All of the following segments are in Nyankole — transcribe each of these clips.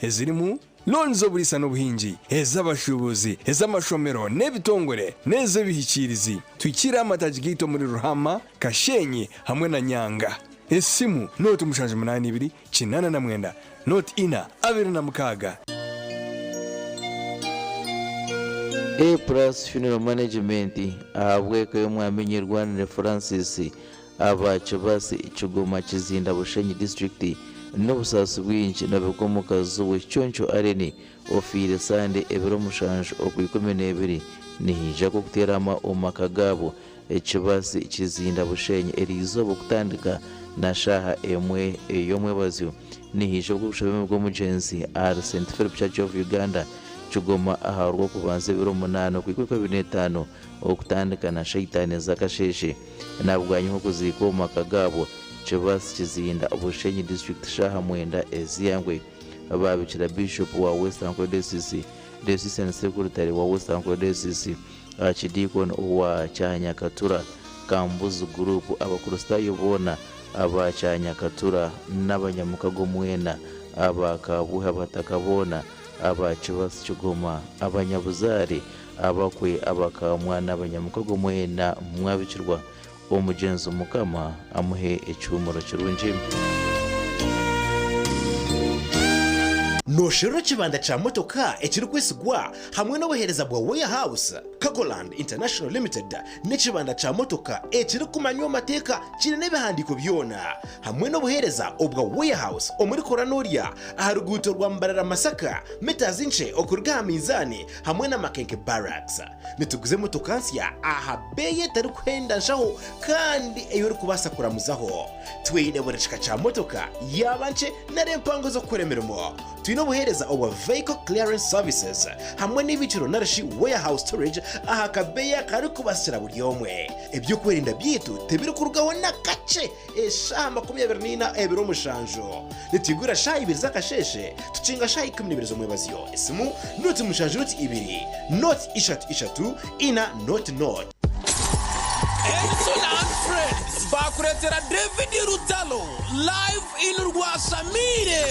ezirimu looni z'oburiisa n'obuhingi, ez'abashuubuzi, ez'amashomero n'ebitongore n'ez'ebihikiirizi. Tuhikire amataagi gaitu omuri Ruhama, Kashenyi hamwe na Nyanga. Esimu, nooti 72 89 nooti ina 26. A Plus Funeral Management ahabw'eka y'Omwami Nyirwanire Francis aba Kibasi Kigoma Kizinda Bushenyi District n'obusaasi bwingi nabigwa omukazi we Kiconco Allen ofiire Sande ebiro mushanju Okwikumineebiri nihaija kukuteerama omu maka gaabo Ekibasi Kizinda Bushenyi eriizooba okutandika na shaaha emwe ey'omwebazyo. Nihaija kuba obushobemi bw'omugyenzi ahari Saint Philip Church of Uganda, Kigoma aha Rwokubanza ebiro munaana okuhika 25 okutandika na shaaha itaano ez'akasheeshe. Nabwanyima okuziikwa omu maka gaabo Kibasi Kizinda Bushenyi District shaaha mwenda ez'eihangwe. Baabikira Bishop wa West Ankole Diocese, Diocesan Secretary wa West Ankole Diocese, Archideacon owa Kyanyakatura, Kambuzi Group, Abakristaayo boona aba Kyanyakatura n'abanyamukago mwena aba Kabuhe abataka boona aba Kibasi Kigoma, abanyabuzaare, abakwe, abakamwa n'abanyamukago mwena mwabikirwa Omugyenzi Mukama amuhe ekihuumuro kirungi. Noosherura ekibanda kya motoka ekirikwesigwa hamwe n'obuheereza bwa Warehouse? Cargoland International Limited n'ekibanda kya motoka ekirikumanywa omu mateeka kiine n'ebihandiiko byona hamwe n'obuheereza obwa Warehouse omuri Koranorya aha ruguuto rwa Mbarara-Masaka mitazi nkye okuruga aha minzaani hamwe na Makenke Barracks. Nituguza emotoka nsya aha beeyi etarikuhenda nshaho kandi ei orikubaasa kuramuzaho. Twine buri kika kya motoka, yaaba nkye nari empango ez'okukora emirimo. Twine obuheereza obwa Vehicle Clearance Services hamwe n'ebiikiro narishi Warehouse Storage aha kabeeyi akarikubaasira buri omwe. Eby'okwerinda byaitu tibirikurugaho n'akakye eshaaha 24 ebiro mushanju. Nitwigura shaaha ibiri z'akasheeshe tukinga shaaha 12 z'omwebazyo. Esimu, nooti mushanju nooti ibiri, nooti ishatu ishatu, ina nooti nooti. Edson and Friends baakureetera David Lutalo live in Rwashamaire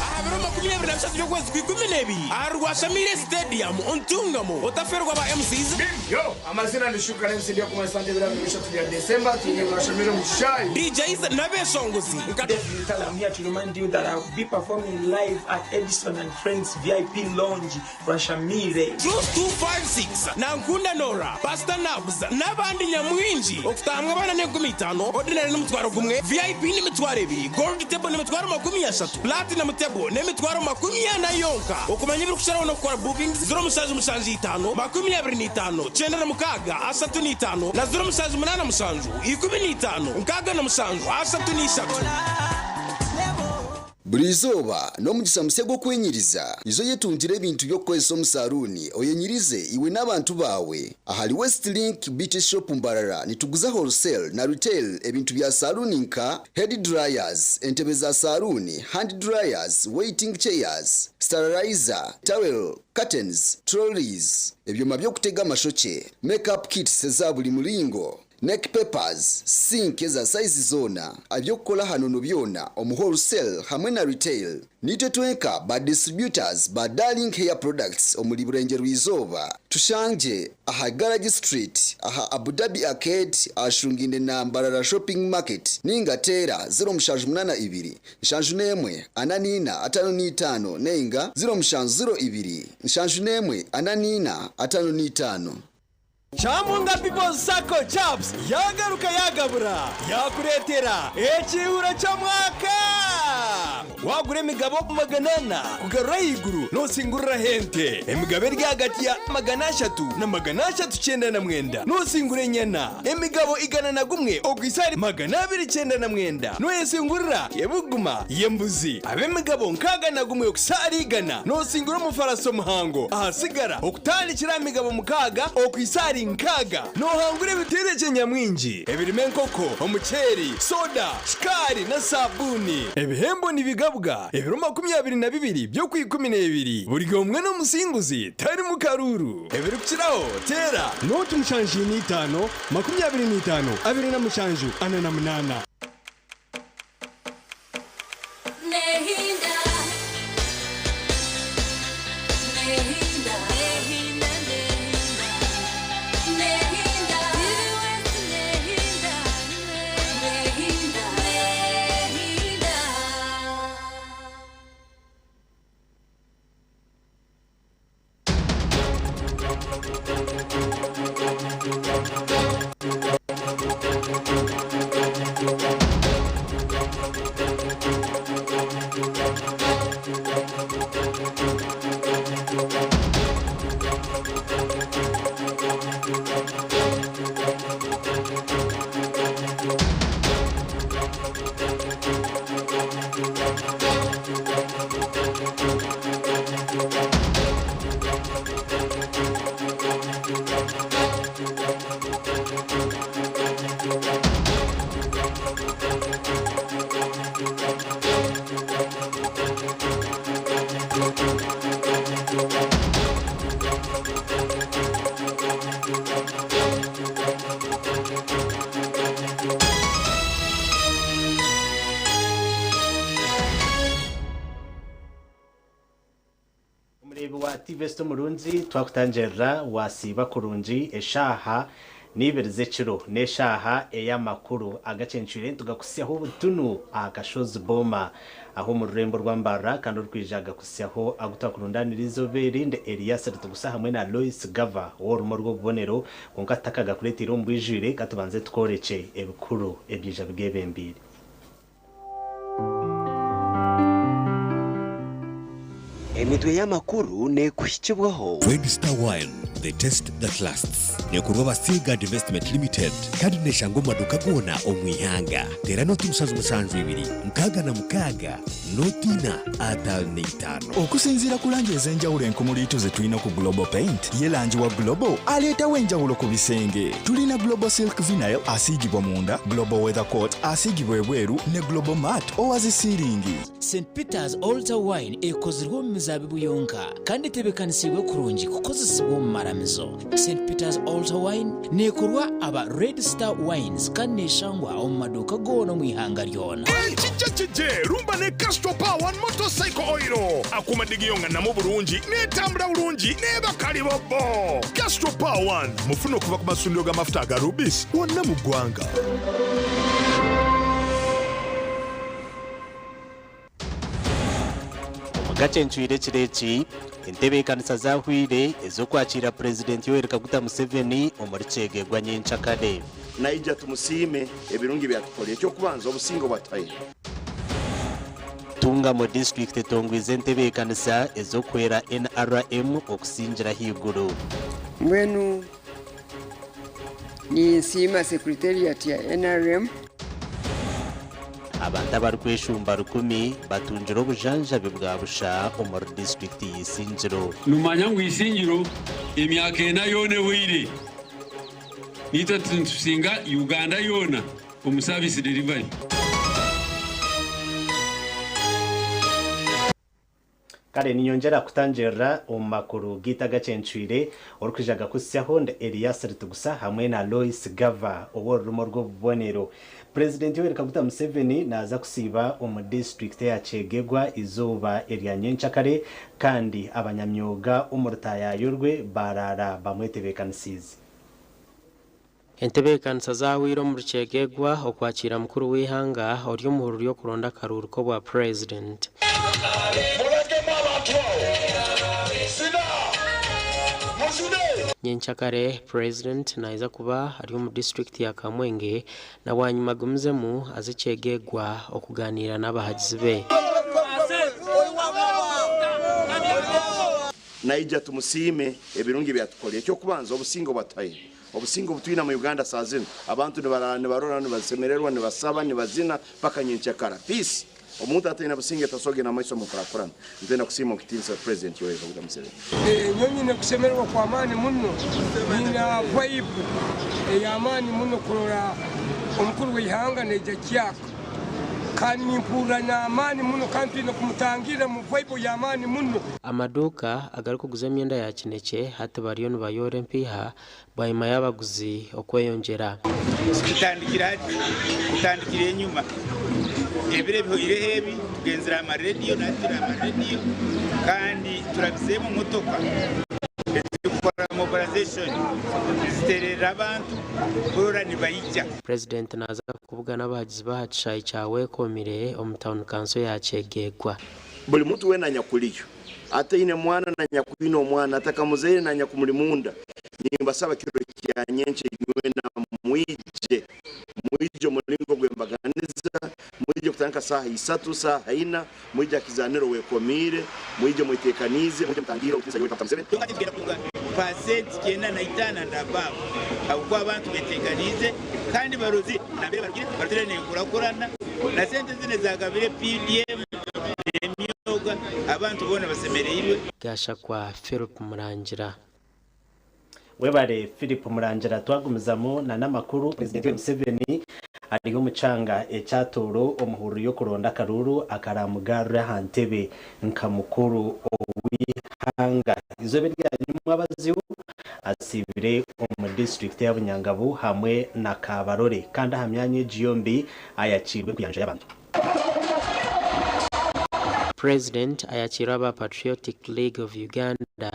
aha biro 23 by'okwezi kwa 12 aha Rwashamaire Stadium, Ntungamo. Otaferwa ba MCs. Yo, amazina ni Shuka MC ndi okumanyisa nti ebiro 23 bya December twine Rwashamaire omu kishaayi. DJs n'abeshongozi nka. David Lutalo I'm here to remind you that I'll be performing live at Edison and Friends VIP Lounge Rwashamaire. Truth 256, Nankunda Norah, Pastor Nabs n'abandi nyamwingi. Okutaahamu abaana n'enkumi itaano, Ordinary n'omutwaro gumwe, VIP n'emitwaro ebiri, Gold Table n'emitwaro 30, Platinum Table n'emitwaro 40 yonka. Okumanya ebirikukiraho n'okukora bookings, 075 25 96 35 na 0787 15 67 33. Buri izooba n'omugisha musya gw'okwenyiriza. Iza oyetungire ebintu by'okukozesa omu saruuni oyenyirize iwe n'abantu baawe. Ahari West Link Beauty Shop Mbarara nituguza wholesale na retail ebintu bya saruuni nka, head dryers, entebe za saruuni, hand dryers, waiting chairs, sterilizer, towel, curtains, trolleys, ebyoma by'okutega amashokye, make up kits eza buri muringo, Neck papers, sink eza size zoona, aby'okukora aha nono byona omu wholesale hamwe na retail. Nitwe twenka ba distributors ba Darling Hair Products omuri Burengyerwa-izooba. Tushangye aha Garage Street aha Abu Dhabi Arcade ahashungaine na Mbarara Shopping Market ninga teera 0782 71 44 55 ninga 0702 71 44 55. Kyamunga People's Sacco Chaps yaagaruka yaagabura yaakureetera ekiihuro ky'omwaka! Waagura emigabo 400 kugarura ahaiguru noosinguriraho ente. Emigabo eri ahagati ya 300 na 399 noosingura enyana. Emigabo 101 okuhitsya ahari 299 nooyesingurira ebuguma y'embuzi. Ab'emigabo 61 okuhitsya ahari 100 noosingura omufarasi omuhango ahasigara Okutandikira aha migabo mukaaga okuhitsya ahari nkaaga, noohangura ebiteerekye nyamwingi ebirimu enkoko, omuceeri, soda, shukaari na saabuuni. Ebihembo nibigabwa ebiro 22 by'Okwikumineebiri. Buri omwe n'omusinguzi, tarimu karuuru. Ebirikukiraho, teera nooti 75, 25, 27, 48. Mureebi wa TV Esita omurungi, twakutangirira wasiiba kurungi eshaaha n'ibiri z'ekiro n'eshaaha ey'amakuru agacencwire nitugakutsyaho butunu aha kashozi Boma aho omu rurembo rwa Mbarara kandi orikwija agakutsyaho agu twakurundaanira eizooba eri ndi Elias Ritugusa hamwe na Lois Gava ow'orumo rw'obubonero kwonka tutakagakureeteire omu bwijwire katubanze tukworekye ebikuru ebyaija bigeebembeire. Emitwe y'amakuru neekuhikibwaho. Red Star Wine, the taste that lasts. Neekorwa aba Seaguard Investment Limited kandi neeshangwa omu maduuka goona omu ihanga. Teera nooti 772 66 nooti ina 55. Okusinziira ku langi ez'enjawulo enkumuliitu ze tulina ku Global Paint, ye langi wa Global aleetawo enjawulo ku bisenge. Tulina Global Silk Vinyl asiigibwa munda, Global Weather Coat asiigibwa ebweru ne Global Matte owa zi siiringi. St Peter's Altar Wine ekozirwe omu mizaabibu yonka kandi etebeekanisiibwe kurungi kukozesibwa omu maramizo. St Peter's Altar Wine neekorwa aba Red Star Wines kandi neeshangwa omu maduuka goona omu ihanga ryona. Ekijja kije rumba ne Castrol Power One Motorcycle Oil. Akuuma digiyonga namu bulungi, n'etambula bulungi n'eba kalibobbo. Castrol Power One mufune okuva ku masundiro g'amafuta aga Rubis wonna mu ggwanga. Omu gacencwire ekiro eki, entebeekanisa zaahweire ez'okwakiira Purezidenti Yoweri Kaguta Museveni omuri Kyegegwa nyenkyakare. Naija tumusiime ebirungi ebi atukorire. Eky'okubanza, obusinge obu atuhaire. Ntungamo disiturikiti etongwize entebeekanisa ez'okuhwera NRM okusingira ahaiguru. Mbwenu ninsiima secretariat ya nrm. Abantu abarikweshumba rukumi batungire obujanjabi bwa busha omuri disiturikiti ya Isingiro. Nimumanya ngu Isingiro emyaka ena yoona ehweire, naitwe nitusinga Uganda yoona omu service delivery. Kare ninyongyera kutangirira omu makuru gaitu agacencwire, orikwija gakuhitsyaho ndi Elias Ritugusa hamwe na Lois Gava ow'orurumo rw'obubonero. Purezidenti Yoweri Kaguta Museveni naaza kusiiba omu disiturikiti eya Kyegegwa eizooba erya nyenkyakare kandi abanyamyoga omu rutaayaayo rwe baaraara bamwetebeekanisiize. Entebeekanisa zaahweire omuri Kyegegwa okwakiira mukuru w'eihanga ori omuhururu y'okuronda akaruuru k'obwa Purezidenti. Nyenkyakare, Purezidenti naija kuba ari omu disiturikiti ya Kamwenge na bwanyima agumizemu aze Kyegegwa okuganiira n'abahagizi be. Naija tumusiime ebirungi ebi atukorire. Eky'okubanza, obusinge obu atuhaire. Obusinge obu twine omu Uganda saaha zinu, abantu nibaraara nibarora, nibasemererwa, nibasaba, nibazina paka nyenkyakara. Peace! Omuntu ataine businge tasobora kugenda mumaiso omu nkurakurana. Nitwenda kusiima omu kitiinisa President Yoweri Kaguta Museveni. Nyowe nyine kusemererwa kw'amaani muno, nyina vibe ey'amaani muno kurora omukuru w'ihanga naija kyaka. Kandi nimpurra n'amaani muno kandi twine kumutangirra mu vibe y'amaani muno. Amaduuka agarikuguza emyenda ya kinekye hati bariyo nibayoora empiiha bwanyima y'abaguzi okweyongyera. Kitandikire hati, kitandikire enyima. Ebiro ebihweireho ebi tugenzire aha marediyo nahati turi aha marediyo kandi turabizeemu emotoka ezirikukora mobilization nizitererera abantu kurora nibaija. Purezidenti naaza kubugana abahagizi b'aha kishaayi kya Wekomire omu tauni kanso ya Kyegegwa. Buli muntu weena anyakuliyo, ataine mwana na nyakwine omwana, atakamuzaire na nyakumuli munda, nimbasaba kiro kya nyenkya inywena mwije, mwije omulingo gw'embaganiza, mwije kutandika saaha isatu, saaha ina, mwije aha kizaaniro wekomiire, mwije mweteekaniize, mwije mutangiire Ow'ekitiinisa Yoweri Kaguta Museveni. Kwonka titugenda kutunga paasenti 95 and above ahabw'okuba abantu beteekaniize kandi barozire nambere barugire, barozire n'enkurakurana na sente zinu ezagabire PDM n'emyoga abantu boona basemereirwe. Gashakwa Philip Murangira. Webare Philip Murangira twagumizamu na n'amakuru Purezidenti Museveni ari omu kyanga ekya Tooro omu hururu y'okuronda akaruuru akaramugarure aha ntebe nka mukuru ow'eihanga. Eizooba eryanyima abazigu asiibire omu disiturikiti eya Bunyangabu hamwe na Kabarole kandi aha myanya egi yombi ayakiirwe enkuyanja y'abantu. President ayakiirwe aba Patriotic League of Uganda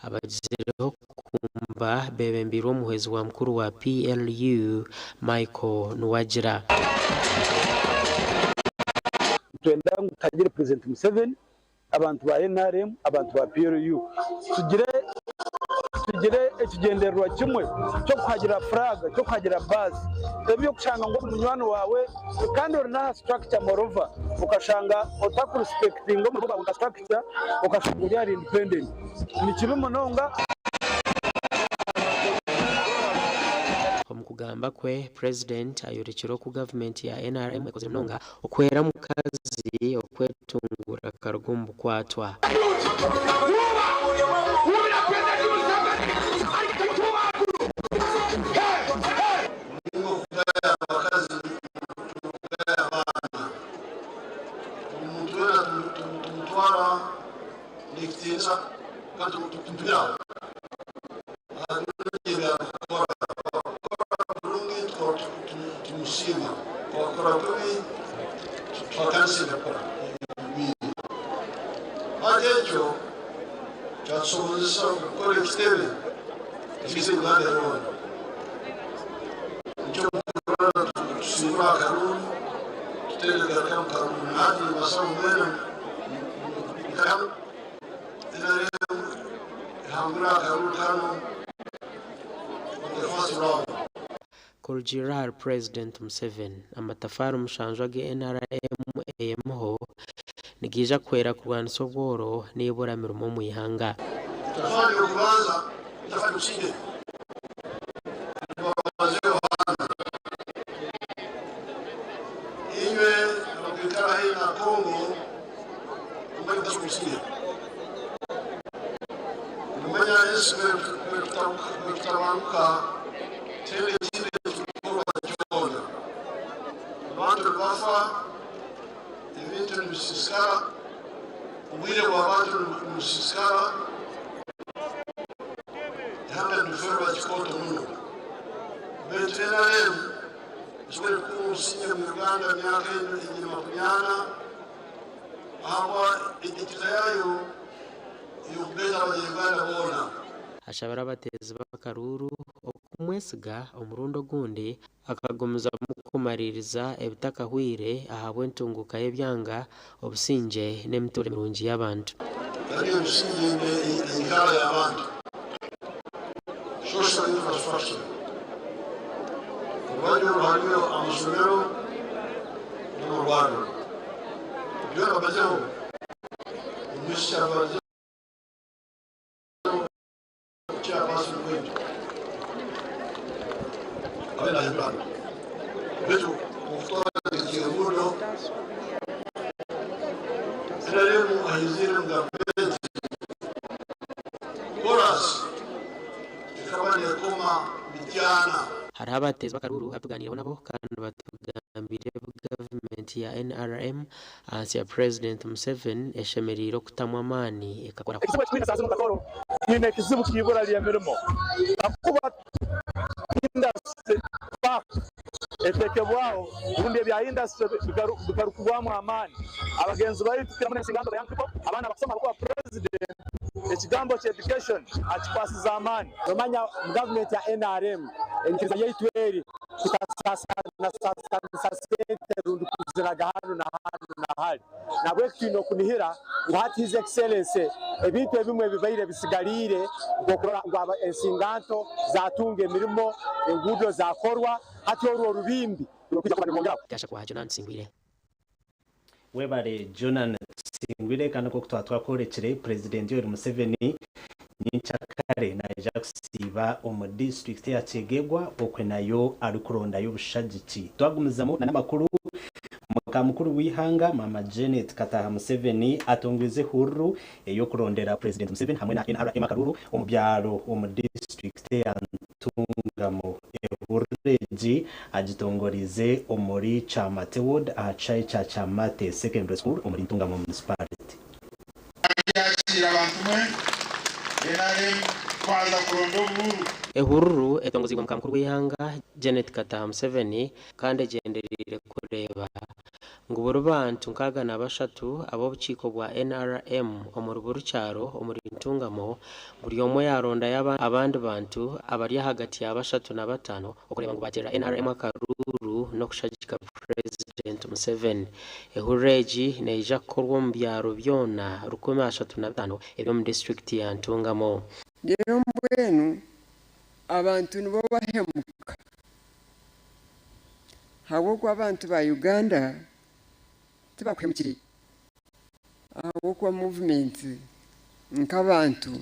abagizireho kukumba bebembeirwe omuhwezi wa mukuru wa PLU Michael Nuwagira. Nitwenda ngu tutagire Purezidenti Museveni, abantu ba nrm, abantu ba PLU tugire tugire ekigyendererwa kimwe ky'okuhagira furaaga, ky'okuhagira baazi. Eby'okushanga ngu munywani waawe kandi ori n'aha structure moreover okashanga otakurisipekitinga omurimo gwawe nka structure okashanga ori ahari independent ni kibi munonga. Omu kugamba kwe, Purezidenti ayorekire oku gavumenti ya nrm ekozire munonga okuhwera omukazi okwetunguura akaruga omu bukwatwa. Hati ekyo kyatusobozesa okukora ekitebe ekiise Uganda yoona. Nikyo mukurora tusingura akaruru, tuteere garukamu karuru. Na hati nimbasaba mwena mwikare hamwe, NRM ehangure akaruru kanu on the first round. Kurugiirira ahari Purezidenti Museveni, amatafaari mushanju agu NRM eyemiho nigaija kuhwera kurwanisa obworo n'eibura mirimo omu ihanga. Itafaari y'okubanza, itafaari y'obusinge, nibabaza Yohaana, Inywe abakwikara haihi na Kongo, mumanye omugaso gw'obusinge. Nimumanya ensi ku erikutabanguka, tihaine ekindi ekirikukorwa kyona. Abantu nibafa, ebintu nibisiisikara, obwire bw'abantu nibusiisikara, ihanga nirifeerwa kikooto muno. Beitu NRM esoboire kukuuma obusinge omu Uganda emyaka enu egi makumyana ahabwa enyikiriza yaayo ey'okugaita Abanya-Uganda boona. Ashabire abateezi b'akaruuru okumwesiga omurundi ogundi akagumizamu kumariiriza ebitakahweire ahabw'entunguuka y'ebyanga, obusingye n'emituurire mirungi y'abantu. Kandi obusingye n'enyikara y'abantu, social infrastructure. Orubaju oru hariyo amasomero n'amarwariro. Byona bazeho, omwishiki abazeho chairperson waitu abe nahindura hanu. Beitu okutwara ekirundo NRM ahiziire omu gavumenti koraasi ekaba nekoma Mityana. Hariho abateezi b'akaruuru abu tugaaniireho nabo kandi batugambiire ebi gavumenti ya NRM ahansi ya Purezidenti Museveni eshemereire okutamu amaani ekakora. Ekizibu eki twine saaha zinu Katoro, twine ekizibu ky'eibura ry'emirimo ahakuba industry park etekebwaho rundi ebya industry bigarukibwamu amaani. Abagenzi baitu kukira muno ensinganto the young people, abaana abakusoma ahakuba President ekigambo kya education akikwasize amaani. Nomanya omu gavumenti ya nrm enyikiriza yaitu eri tutasaasaanisa sente rundi kuziraga hanu na hanu na hari. Nahabweki twine okunihira ngu hati His Excellency ebintu ebimwe ebibaire bisigariire nk'okurora ngu ensinganto zatunga emirimo, enguudo zakorwa, hati oru orubimbi rurikwija kuba nirwongeraho. Gashakwa Jonan Tusingwire. Webare Jonan Tusingwire kandi nk'oku twaba twakworekire, Purezidenti Yoweri Museveni nyenkyakare naija kusiiba omu disiturikiti eya Kyegegwa okwe nayo arikurondayo obushagiki. Twagumizamu n'amakuru, Muka mukuru w'eihanga Maama Janet Kataha Museveni atongwize ehururu ey'okurondera Purezidenti Museveni hamwe na NRM akaruuru omu byaro omu disiturikiti eya Ntungamo. Ehururu egi agitongoriize omuri Kyamate Ward aha kishaayi kya Kyamate Secondary School omuri Ntungamo Municipality. Yakira abantu mwe NRM twaza kuronda oburuuru. Ehururu etongoziibwe muka mukuru w'eihanga Janet Kataha Museveni kandi egyendereire kureeba Ngu buri bantu 63 ab'obukiiko bwa NRM omuri buri kyaro omuri Ntungamo, buri omwe yaarondayo abandi bantu abari ahagati ya bashatu na bataano okureeba ngu baateerera NRM akaruuru n'okushagika Purezidenti Museveni. Ehururu egi neija kukorwa omu byaro byona 35 eby'omu disiturikiti ya Ntungamo. Reero mbwenu abantu nibo bahemuka ahabw'okuba abantu ba Uganda tibakuhemukire ahabw'okuba movement nk'abantu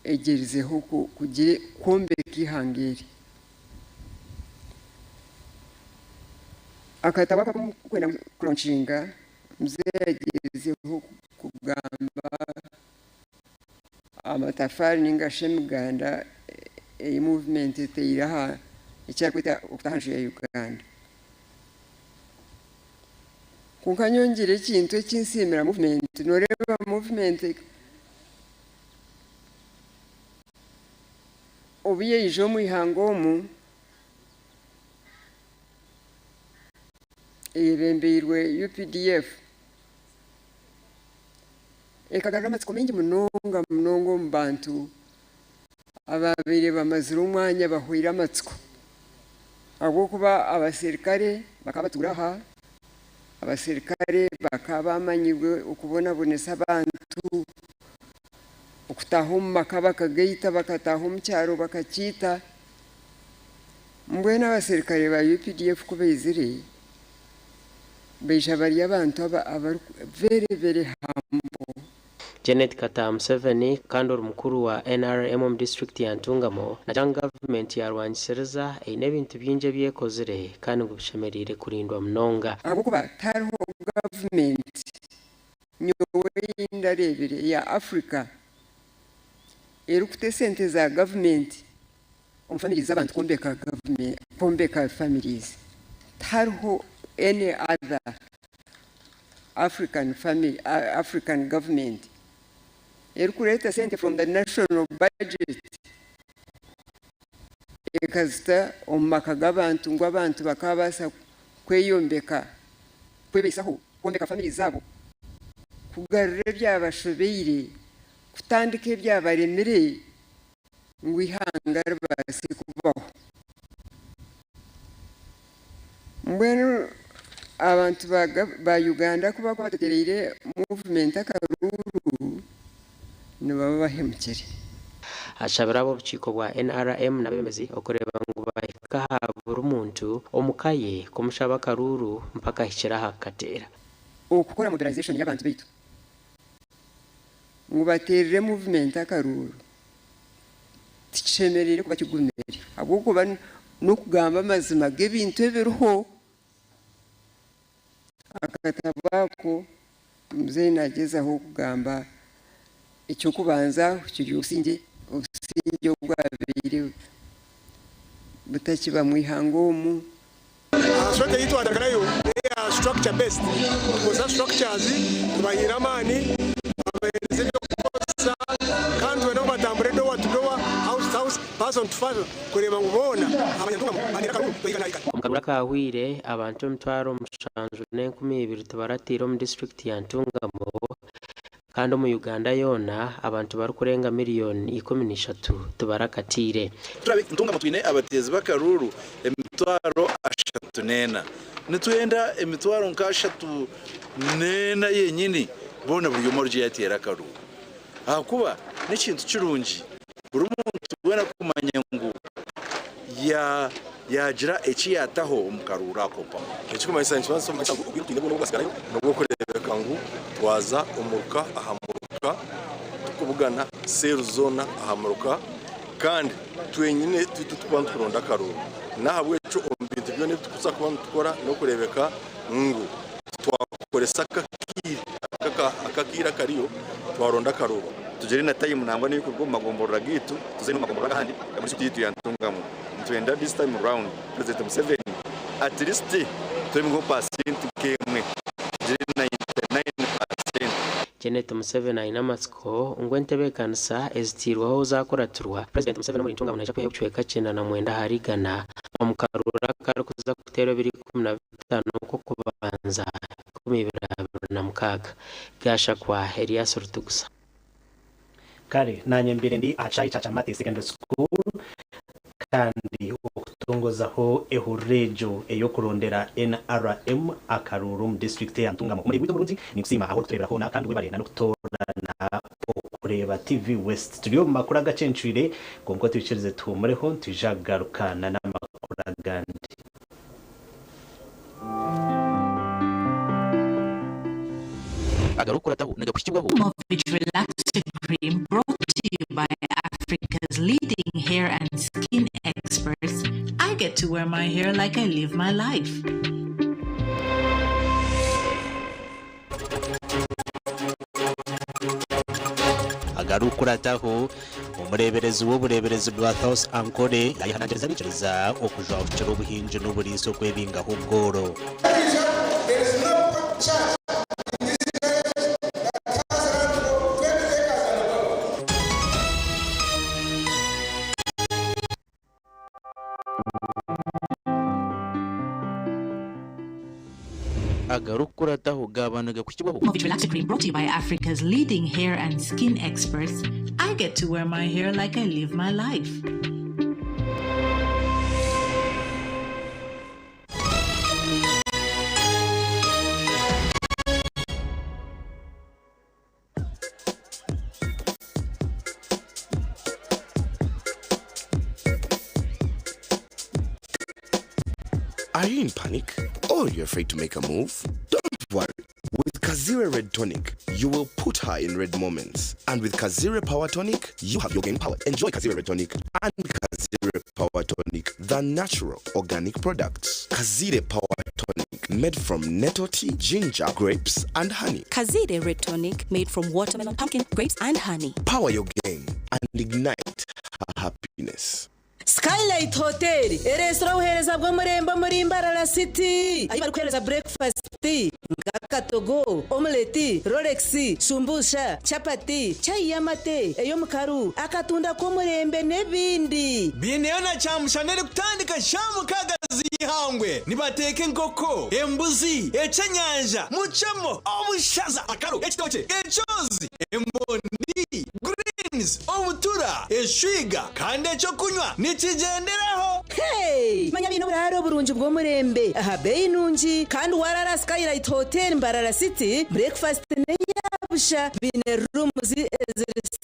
egyerizeho kwombeka eihanga eri. Akatabo aka ak'okwenda kulonkinga mzee agyerizeho kugamba amatafaari ninga shi emiganda ei movement eteire aha eki arikweta okuta aha nju ya Uganda. Kwonka nyowe ngira ekintu eki nsiimira movement, noreeba movement obu yaija omu ihanga omu eyebembeirwe UPDF, Ekagarura amatsiko maingi munonga munonga omu bantu abaabaire bamazire omwanya bahweire amatsiko ahabw'okuba abaserikare bakaba batuura aha, abaserikare bakaba bamanyirwe okubonabonesa abantu, okutaaha omu maka bakagaita, bakataaha omu kyaro bakakiita. Mbwenu abaserikare ba UPDF ku baizire, baija bari abantu abari very very humble. Janet Kataaha Museveni kandi ori mukuru wa NRM omu disiturikiti ya Ntungamo naagira ngu gavumenti yarwangisiriza eine ebintu bingi ebi ekozire kandi ngu bishemereire kurindwa munonga. Ahabw'okuba tihariho gavumenti nyowe ei ndareebire eya Africa erikuta esente za gavumenti omu families z'abantu kwombeka government kwombeka families tihariho any other African family African government erikureeta sente from the national budget ekazita omu maka g'abantu ngu abantu bakabaasa kweyombeka kwebaisaho kwombeka families zaabo kugarura ebyabashobeire kutandika ebyabaremire ngu eihanga ribaase kubaho. Mbwenu abantu ba Uganda ku barikuba batetereire movement akaruuru, nibaba bahemukire. Ashabire ab'obukiiko bwa NRM n'abeebembezi okureeba ngu bahika aha buri muntu omu ka ye kumushaba akaruuru mpaka ahikire aha kukateera. Okukora mobilisation y'abantu baitu ngu bateerere movement akaruuru tikishemereire kuba kigumire ahabw'okuba n'okugamba amazima g'ebintu ebiriho. Akatabo ako muzeeyi nagyezaho kugamba eky'okubanza kiri obusingye, obusingye obwabaire butakiba mu ihanga omu. Strategy ei twatandika nayo neya structure based, tukozesa structures tubahiire amaani, tubahereza ebyokukozesa kandi twenda ngu batambure door to door, house to house, person to person kureeba ngu boona abanyantungamo bateera akaruru baikana. Omu karuru akaahweire, abantu 72,000 tibarataire omu disiturikiti ya Ntungamo Kandi omu Uganda yoona abantu barikurenga miriyoni 13 tibarakatiire. Turabe Ntungamo twine abateezi b'akaruuru 34,000. Nitwenda emitwaro nka 34 yenyini boona buri omwe arugye yateera akaruuru. Ahakuba n'ekintu kirungi buri muntu weena kumanya ngu yaagira eki yaataho omu karuuru ako mpaho. Ekirikumanyisa nikibaasa kumanyisa ngu obwire obu twine bwona obwatsigarayo n'obw'okureebeka ngu twaza omuruka aha muruka turikubugana seeru zoona aha muruka kandi twenyine titwe turikuba nituronda akaruuru. N'ahabw'ekyo omu bintu byona ebi turikuza kuba nitukora n'okureebeka ngu titwakoresa akakiire akariyo twaronda akaruuru. Tugire na tayimu nangwa n'eyokuruga omu magomborora gaitu tuze n'omu magomborora agandi omuri disiturikiti yaitu ya Ntungamo. Nitwenda this time round President Museveni at least turebe nko paasenti nk'emwe tugire 99%. Janet Museveni aine amatsiko ngu entebeekanisa ezitairweho zaakuratirwa, Purezidenti Museveni omuri Ntungamo naija kwihayo ebicweka 99 ahari igana omu karuuru akarikuza. kuza kuteerwa ebiro 15 Okw'okubanza 2026. Gashakwa Elias Rutugusa. Kare nanye mbaire ndi aha kishaayi kya Kyamate Secondary School kandi okutongozaho ehururu egyo ey'okurondera NRM akaruuru omu disiturikiti eya Ntungamo. Omurimo gwaitu omurungi ninkusiima ahu orikutureebera hoona kandi webare na n'okutoorana okureeba TV West. Turi omu makuru agacencwire kwonka otwikirize tuhumureho nitwija kugaruka na n'amakuru agandi. Agarikukurataho nigakuhikibwaho. Movit Relaxer Cream brought to you by Africa's leading hair and skin experts, I get to wear my hair like I live my life. Agarikukurataho, Omureeberezi w'obureeberezi bwa South Ankole yayehanangiriza abaikiriza okujwahukira obuhingi n'oburiisa okwebingaho obworo. Agarikukurataho gaaba nigakuhikibwaho. Movit Relaxer Cream brought to you by Africa's leading hair and skin experts, I get to wear my hair like I live my life. Are you in panic or you're afraid to make a move? Don't worry. With Kazire Red Tonic, you will put her in red moments. And with Kazire Power Tonic, you have your game powered. Enjoy Kazire Red Tonic and Kazire Power Tonic, the natural organic products. Kazire Power Tonic, made from nettle tea, ginger, grapes, and honey. Kazire Red Tonic, made from watermelon, pumpkin, grapes, and honey. Power your game and ignite her happiness. Skylight Hotel ereetsire obuheereza bw'omurembe omuri Mbarara City ahu barikuheereza burekufasiti nk'akatogo, omuleti, rolex, shumbusha, chapati, chai y'amate, ey'omukaru, akatunda k'omurembe n'ebindi. Baineyo na kyamushana erikutandika shaaha mukaaga z'eihangwe. Nibateeka enkoko, embuzi, eky'enyanja, mucemo, obushaza, akaro, ekitookye, ekyozi, emondi, greens, obutura, eshwiga kandi eky'okunywa nikigyenderaho. Hey! Manya baine oburaaro burungi bw'omurembe aha beeyi nungi kandi waaraara aha Skylight Hotel Mbarara City, breakfast n'eya busha. Baine rooms eziri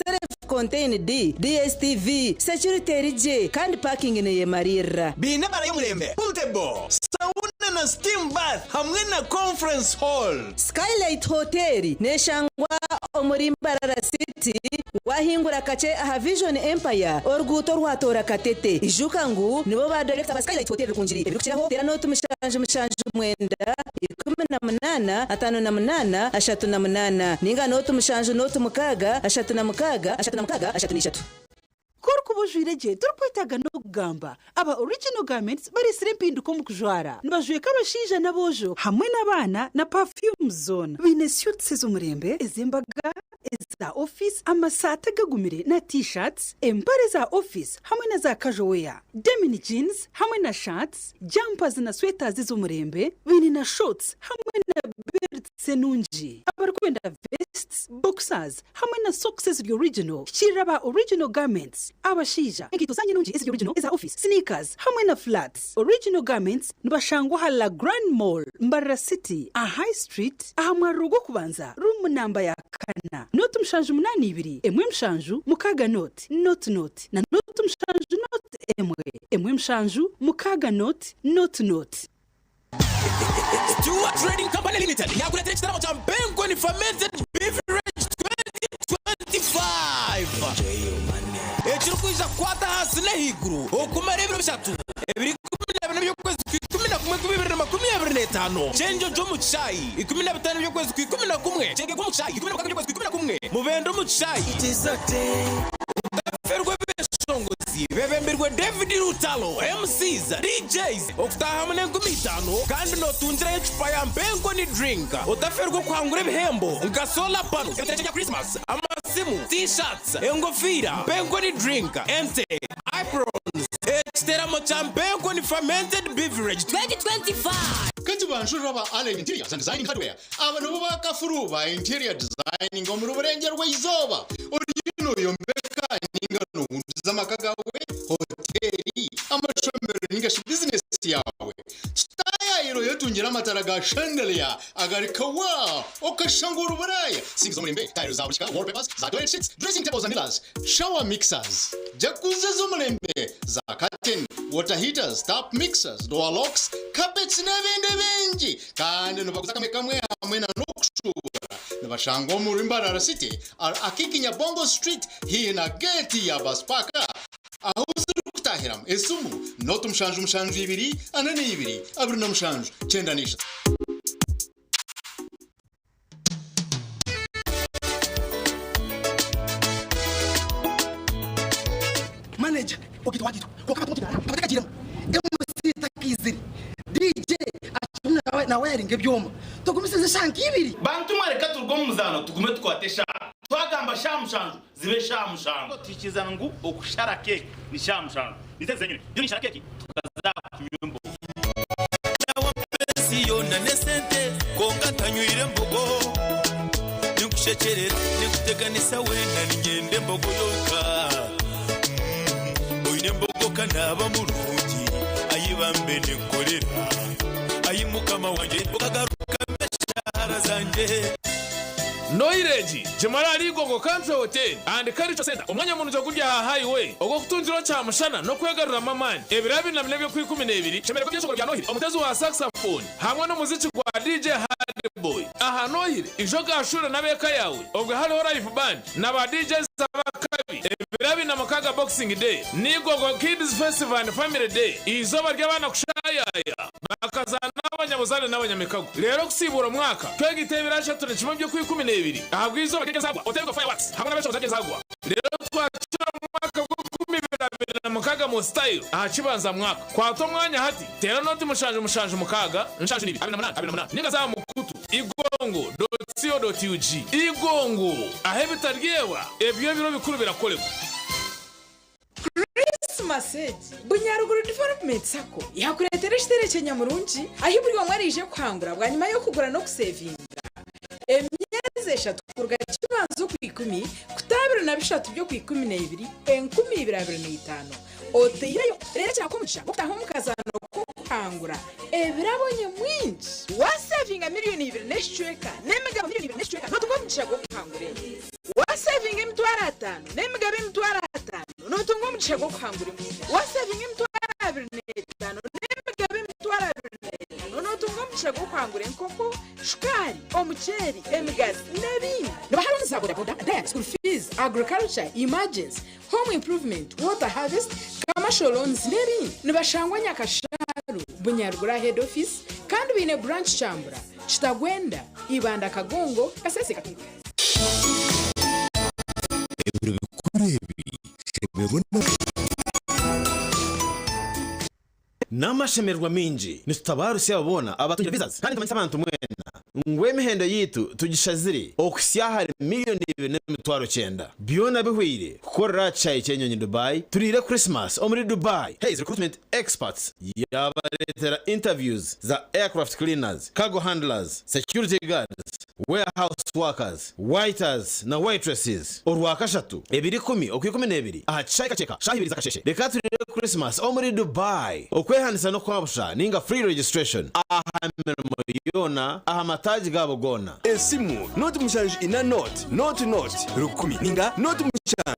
self contained, DSTV, security eri gye kandi parking neyemariirira. Baine ebaara y'omurembe, pool table, sauna na steam bath hamwe na conference hall. Skylight Hotel neshangwa omuri Mbarara City wahingura kakye aha Vision Empire oruguuto orwatoora Katete. Ijuka ngu nibo ba Director ba Skylight Hotel Rukungiri. Ebirikukiraho teera nooti 779 18 58 38 ninga nooti 7 nooti 6 36 36 33. Ku orikuba ojwaire gye torikwetaaga n'okugamba. Aba Original Garments bareetsire empinduka omu kujwara. Nibajweka abashaija n'aboojo hamwe n'abaana na perfumes zoona. Baine suits ez'omurembe, ez'embaga, eza ofiisi, amasaati agagumire na t-shirts, empare za ofiisi hamwe na za casual wear, denim jeans hamwe na shirts, jumpers na sweaters ez'omurembe. Baine na shorts hamwe na belts enungi. Abarikwenda vests, boxers hamwe na socks eziri original. Hikiirira aba Original Garments, abashaija, enkaito zaanyu enungi eziri original eza office, sneakers hamwe na flats. Original Garments nibashangwa aha La Grand Mall, Mbarara City, aha High Street, aha mwariro gw'okubanza, room namba ya kana, nooti 782 1 7 6 0 0 0 na nooti 7 0 1 1 7 6 0 0 0. Stewart Trading Company Limited yakureetera ekitaramo kya Mpenkoni Fermented Beverage 2025 ekirikwija kukwata ahansi n'ahaiguru okumara ebiro bishatu ebiro 14 by'okwezi kwa 11 2025, Kyenjojo omu kishaayi, 15 by'okwezi kwa 11, Kyegegwa omu kishaayi, 16 by'okwezi kwa 11, Mubende omu kishaayi. Otaferwa ebeshongozi bebembirwe David Lutalo, MCs, DJs, okutaahamu n'enkumi itaano kandi notungirayo ecupa ya Mpenkoni drink. Otaferwa okuhangura ebihembo nka solar panels, ebiteekye bya Christmas, amasimu, T-shirts, engofiira, Mpenkoni drink, ente, aprons, Ekiteramo kya Bacon Fermented Beverage 2025. Kati banjurira ba Allen Interiors and Designing Hardware aba nibo bakafuru ba interior designing omuri Burengyerwa Izooba. Oriyo noyombeka ninga nohunduza amaka gawe, hoteri, amashomero ninga shi bizinesi yawe. Tutayayira oyetungire amatara ga chandelier agari kawa okashanga ori Buraaya. Sinks z'omurembe, tiles za buri kika, wallpapers, za toilet seats, dressing tables and mirrors, shower mixers, jacuzzi z'omurembe, za curtain, water heaters, tap mixers, door locks, carpets n'ebindi bingi. Kandi nibaguza kamwe kamwe hamwe na n'okushuubura. Nibashangwa omuri Mbarara City, Akiiki Nyabongo Street haihi na geeti ya bus park ahu zirikutahiramu. Esimu noti 72 42 27 93. Manager ogitwa wagitwa kwonka amatu tibakagiiremu MC takaizire DJ akirimu nawayaringa ebyoma tugumisirize eshaaha nka ibiri. Bantu mwe reka turuge omu muzaano tugume tukwate eshaaha. Twagamba shaaha mushanju zibe shaaha mushanju. Twikiriza ngu okushara keeki ni shaaha mushanju. Nizo zenyine. Nyowe ninshara keeki tukaza kunywa embogo. Ensi yoona n'esente kwonka ntanywire mbogo. Ninkushekyerera, ninkuteganisa weena niinyenda embogo yonka. Oine embogo ka naaba murungi, ayi bambe ninkukorera. Ayi Mukama wangye okagarukamu eshaara zangye. Noiregi, Gimara ahari Igongo Country Hotel and Cultural Centre, omwanya murungi oguri aha highway ogw'okutungiraho kyamushana n'okwegaruramu amaani. Ebiro 24 by'Okwikumi-n'ebiri, shemererwa ebyeshongoro bya Nohiri, omuteezi wa saxophone hamwe n'omuziki gwa DJ Hardboy. Aha Nohiri, ija ogashuure n'ab'eka yaawe obwe hariho live band na ba DJs ab'akabi. Ebiro 26 Boxing Day, ni Igogo Kids Festival and Family Day, eizooba ry'abaana kushaayaaya. Bakazaana n'abanyabuzaare n'abanyamikago. Reero okusiibuura omwaka, twegaita ebiro 31 by'Okwikumi-n'ebiri ahabw'eizooba ry'ezaagwa, Oterwa Fireworks hamwe n'ab'eshongozi ry'ezaagwa. Reero twakira omwaka gw'enkumi ibiri 26 mu style aha kibanza mwaka. Kwata omwanya hati, teera nooti mushanju mushanju mukaaga nshanju n'ibiri 28 28 ninga za aha mukutu igongo dot co dot ug. Igongo, ahu ebitaryebwa eby'ebiro bikuru birakoregwa. Christmas egi, Bunyaruguru Development Sacco yakureetera ekiterekye nyamurungi ahi buri omwe araije kuhangura bwanyima y'okugura n'okusevinga emyezi eshatu kuruga Kibanza Okwikumi kuta 23 by'Okwikumi-n'ebiri 2025 oteireyo reero ekirakuha omugisha gw'okutaaha omu kazaano k'okuhangura ebirabo nyamwingi. Waasevinga miriyoni ibiri n'ekicweka n'emigabo miriyoni ibiri n'ekicweka nootunga omugisha gw'okuhangura ente. Waasevinga 500,000 n'emigabo 500,000 nootunga omugisha gw'okuhangura embuzi. Waasevinga 25,000 n'emigabo 25,000 nootunga omugisha gw'okuhangura enkoko, shukaari, omuceeri, emigazi n'ebindi. Nibaha looni za bodaboda, diet, school fees, agriculture, emergency, home improvement, water harvest, commercial loans n'ebindi. Nibashangwa Nyakashaaru, Bunyaruguru aha head office kandi baine branch Kyambura, Kitagwenda, Ibanda Kagongo, Kasese Katuntu. Ebiro bikuru ebi shemererwa na. N'amashemererwa maingi nitutabaarusya abo boona abatungire visas kandi nitumanyisa abantu mwena ngu emihendo yaitu tugishazire okuhitsya ahari 2,900,000. Byona bihweire kukorera aha kishaayi ky'enyonyi Dubai, turiire Christmas omuri Dubai. Hays Recruitment Experts yaabareetera interviews za aircraft cleaners, cargo handlers, security guards, warehouse workers, waiters na waitresses Orwakashatu, ebiro ikumi Okwikumi-n'ebiri aha kishaayi Kakyeka, shaaha ibiri z'akasheeshe. Reka turiire Christmas omuri Dubai. Okwehandiisa n'okwabusha ninga free registration aha mirimo yoona aha mataagi gaabo goona. Esimu, nooti 74 nooti nooti nooti 1000 ninga nooti 7 4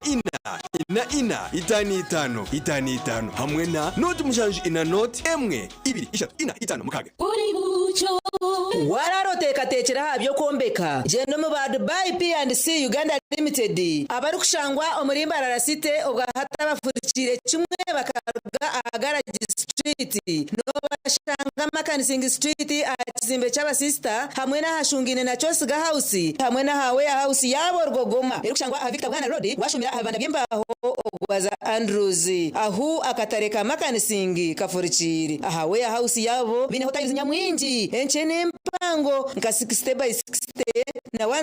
4 4 5 5 5 5 hamwe na nooti 74 nooti 1 2 3 4 5 6. Waaraara oteekateekire aha by'okwombeka? Gyenda omu ba Dubai P&C Uganda Limited abarikushangwa omuri Mbarara City obwa hati abafurikiire kimwe bakaruga aha Garage Street noobashanga Makanising Street aha kizimbe ky'abasisita hamwe n'ahashungaine na Kyosiga House hamwe n'aha Warehouse yaabo Rugogoma erikushangwa aha Victor Bwana Road waashumira aha bibanda by'embaaho ogwaza Andrews ahu akatare ka Makanising kafurikiire. Aha warehouse yaabo baineho tiles nyamwingi enkye n'empango nka 60 by 60 na 120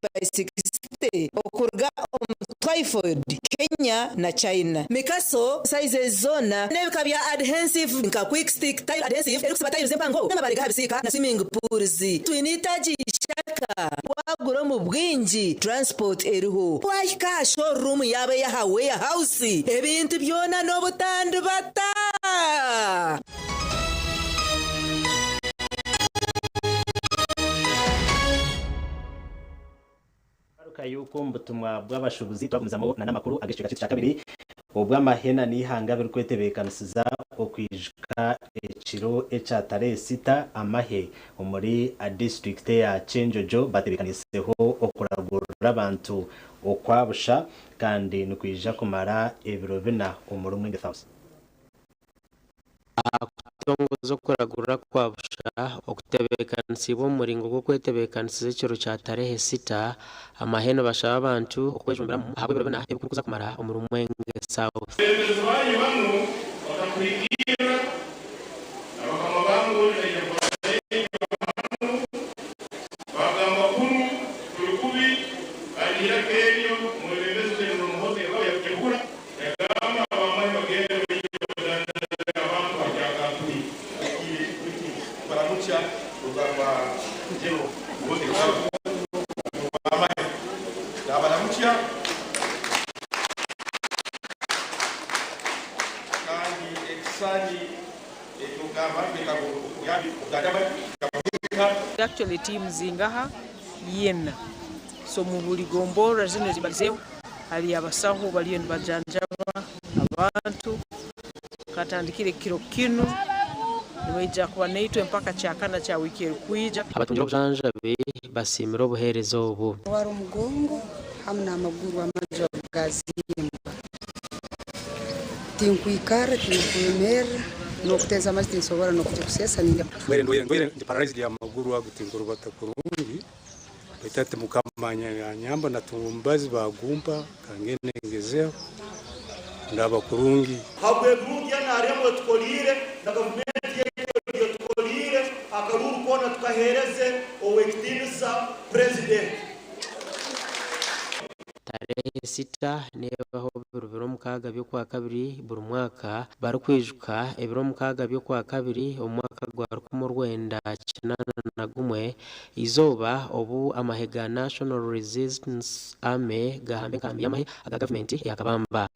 by 60 okuruga omu. Twyford, Kenya na China. Mikaso sizes zoona n'ebika bya adhensive nka quick stick tile adhensive erikusiba tiles empango n'amabaare g'aha bisiika na swimming pools. Twine eitaagi Ishaka. Waagura omu bwingi, transport eriho. Waahika aha showroom yaabo ey'aha warehouse, ebintu byona n'obutandibata. Ngaruka y'oku omu butumwa bw'abashuubuzi twagumizamu na n'amakuru ag'ekicweka kyaitu kya kabiri obw'amahe na n'eihanga birikwetebeekanisiza okwijuka ekiro ekya tarehe sita amahe omuri disiturikiti eya Kyenjojo batebeekaniiseho okuragurira abantu okwa busha kandi nikwija kumara ebiro bina omuri Mwenge South. Aha kutongoza okuragurira kwa busha okutebeekanisiibwe omu muringo gw'okwetebeekanisiza ekiro kya tarehe sita, amahe nibashaba abantu okwejumbiramu ahabw'ebiro bina ebikurikuza kumara omuri Mwenge South. Abeebembezi banyu banu bakakuhikirra, na bakama bangu naija kubasenga hanu, bagamba kunu tuli kubi, kandi iraka eryo omwebembezi General Muhoozi yakura yagamba abamahe bagende baije bajanjabe abantu hakyakampuni. Baramukya rugamba General Muhoozi w'amahe nabaramukya kandi ekisani ekyogamba Actually teams zingaha yena so mu buli gomborora zino ezibalizeho hali abasaho baliyo nibajanjaba abantu katandikire kiro kinu nibaija kuba naitwe mpaka kyakana kya wiiki erikwija. Abatungire obujanjabi basiimire obuheereza obu. Ndwara omugongo hamu n'amaguru amaju gazimba. Tinkwikara, tinkwemerra, n'okuteeza amaizi tinsobora n'okugya kuseesa nindya. Ndwaire ndwaire ndwaire ndi paralyzed amaguru ago tinkurubata kurungi baitu hati mukama yanyamba natunga omubazi bagumpa kangende ngezeho ndaba kurungi. Habw'ebirungi NRM etukoliire na gavumenti yaitu etukoliire, akaruuru koona tukaheereze Ow'ekitiinisa Purezidenti. Tarehe sita neebaho buri biro mukaaga by'Okwakabiri buri mwaka, barikwijuka ebiro mukaaga by'Okwakabiri omu mwaka gwa 1981, eizooba obu amahe ga National Resistance Army gaahamba enkambi y'amahe aga gavumenti eya Kabamba.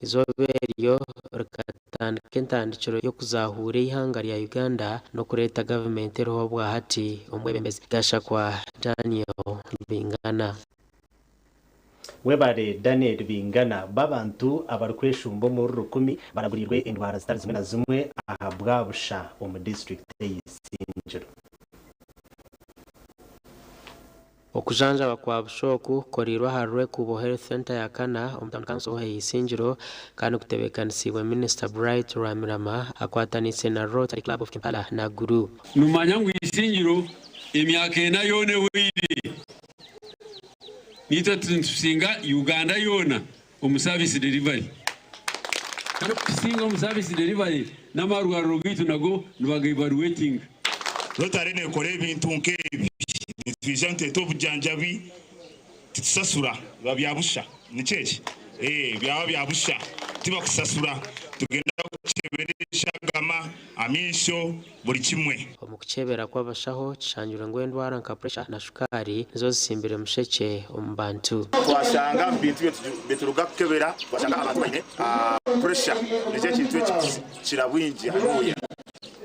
Eizooba eryo rikatandika entandikiro y'okuzahuura eihanga rya Uganda n'okureeta gavumenti eriho obwahati omwebembezi Gashakwa Daniel Bingana. Webare Daniel Bingana. B'abantu abarikweshumba omuri rukumi baraguriirwe endwara zitari zimwe na zimwe ahabwa busha omu disiturikiti ey'Isingiro. Okujanjaba kwa busha oku kukoriirwe aha Rwekubo Health Centre ya kana omu Town Council eya Isingiro kandi kutebeekanisiibwe Minisita Bright Rwamirama akwataniise na Rotary Club of Kampala na Gulu. Nimumanya ngu Isingiro emyaka ena yoona ehweire naitwe nitusinga Uganda yoona omu service delivery. Kandi okutusinga omu service delivery n'amarwariro gaitu nago nibaga evaluatinga. Rotary nekora ebintu nk'ebi, nitwija nitureeta obujanjabi titusasura biba bya busha, nikyo eki? Ee byaba bya busha tibakusasura, tugenda kukyebera eshagama, amaisho, buri kimwe. Omu kukyebera kw'abashaho, kishangirwe ngu endwara nka puresha na shukaari nizo zisimbire mushekye omu bantu. Twashanga omu bintu bituruga kukebera twashanga abantu baine puresha nikyo ekintu ekikukira bwingi hanuya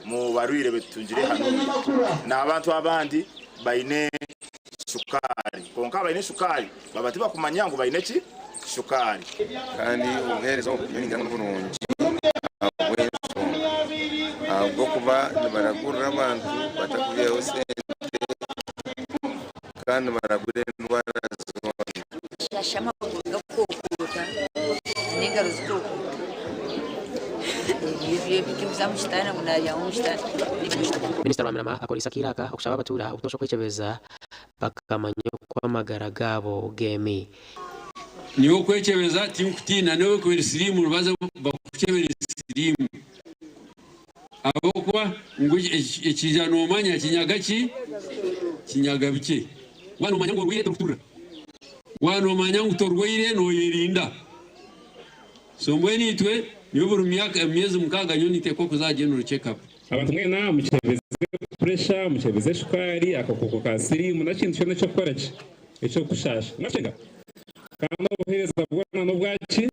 mu barwire betutungire hanuya. N'abantu abandi baine shukaari kwonka abaine shukaari baba tibakumanya ngu baine ki shukaari. Kandi obuheereza obu nyowe ningira ngu niburungi ahabw'enshonga ahabw'okuba nibaragurira abantu batakubaihaho sente kandi nibaragura endwara zoona. Shasha amaguru gakukokoota n'engaro zikukokoota. Ebyo ebikuza omu kitanda ngu nabyama omu kitanda. Minisita Rwamirama akoreise akaire aka okushaba abatuura obutoosha okwekyebeza bakamanya oku amagara gaabo geemi. Nyowe okwekyebeza tinkutiina n'obu ekuba eri siriimu nibaza bakukyebere siriimu ahabw'okuba ngu ekiija noomanya kinyaga ki? Kinyaga bikye. Waaba noomanya ngu orwaire torikuturira. Waaba noomanya ngu torwaire nooyerinda. So mbwenu itwe nyowe buri myaka myezi mukaaga nyowe ninteekwa kuza aha general check up. Abantu mwena mukyebeze puresha, mukyebeze shukaari, akakooko ka siriimu n'ekintu kyona eky'okukora ki? Eky'okukushaasha. Mwakyenga? Kandi obuheereza bwona n'obwa ki?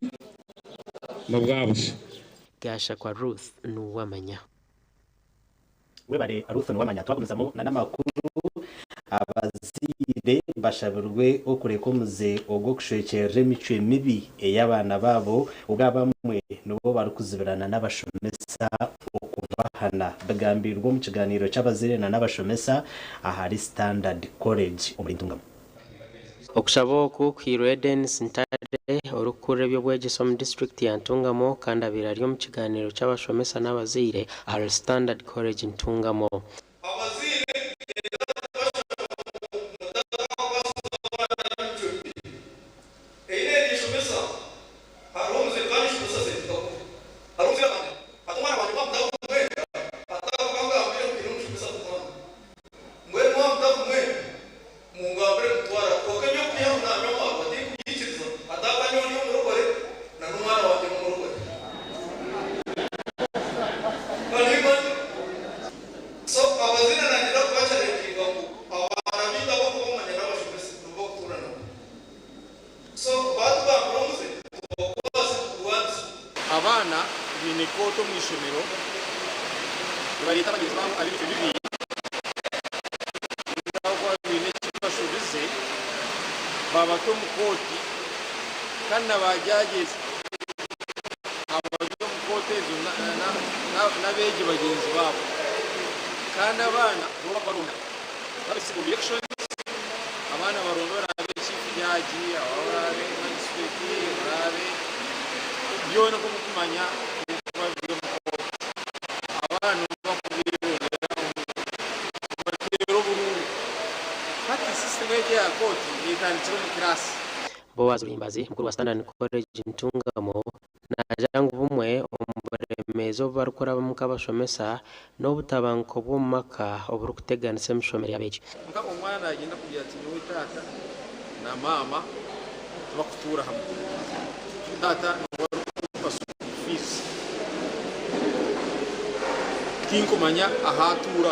N'obwa busha. Gashakwa Ruth Nuwamanya. Webare Ruth Nuwamanya. Twagumizamu na n'amakuru, abazaire bashabirwe okureka omuze ogw'okushwekyerera emicwe mibi ey'abaana baabo obwo abamwe nibo barikuzibirana n'abashomesa okubahana. Bigambirwe omu kiganiiro ky'abazaire na n'abashomesa ahari Standard College omuri Ntungamo. Okushaba oku kuhairwe Denis Ntare, orikukurira eby'obwegyese omu disiturikiti ya Ntungamo kandi abaire ari omu kiganiiro ky'abashomesa n'abazaire ahari Standard College Ntungamo. Mungambire mutwara kwonka eby'okwihaho nanywa amaarwa tinkubyikiriza ataaka nyowe ndi omurokore na n'omwana wangye n'omurokore Kandi so abazaire nanyenda kubachalenginga ngu abaana baitu abakubamanya n'abashomesa nibo bakutuura nabo so batugambira omuze tubakwase tugurwanise. Abaana baine kooti omu ishomero nibareeta bagyenzi baabo ab'emicwe mibi ninga ahabw'okuba baine eki bashobize babata omu kooti kandi na ba judges abari omu kooti ezo n'abeegi bagyenzi baabo kandi abaana nibo barikubaronda civil elections abaana baronda oraabe chief judge, oraabe magistrate, oraabe byona nk'oku orikumanya nibikuba biri omu kooti. Abaana nibo barikubyerondera nibateera oburuuru. Hati system egi eya kooti etandikire omu kiraasi. Boaz Ruhimbazi, mukuru wa Standard College Ntungamo, Naagira ngu bumwe omu buremeezi obu barikurabamu nk'abashomesa n'obutabanguko bw'omu maka oburikuteganisa emishomere y'abeegi. Nka omwana nagyenda kugira ati nyowe taata na maama tibakutuura hamwe, taata niwe arikukupa school fees, tinkumanya ahu atuura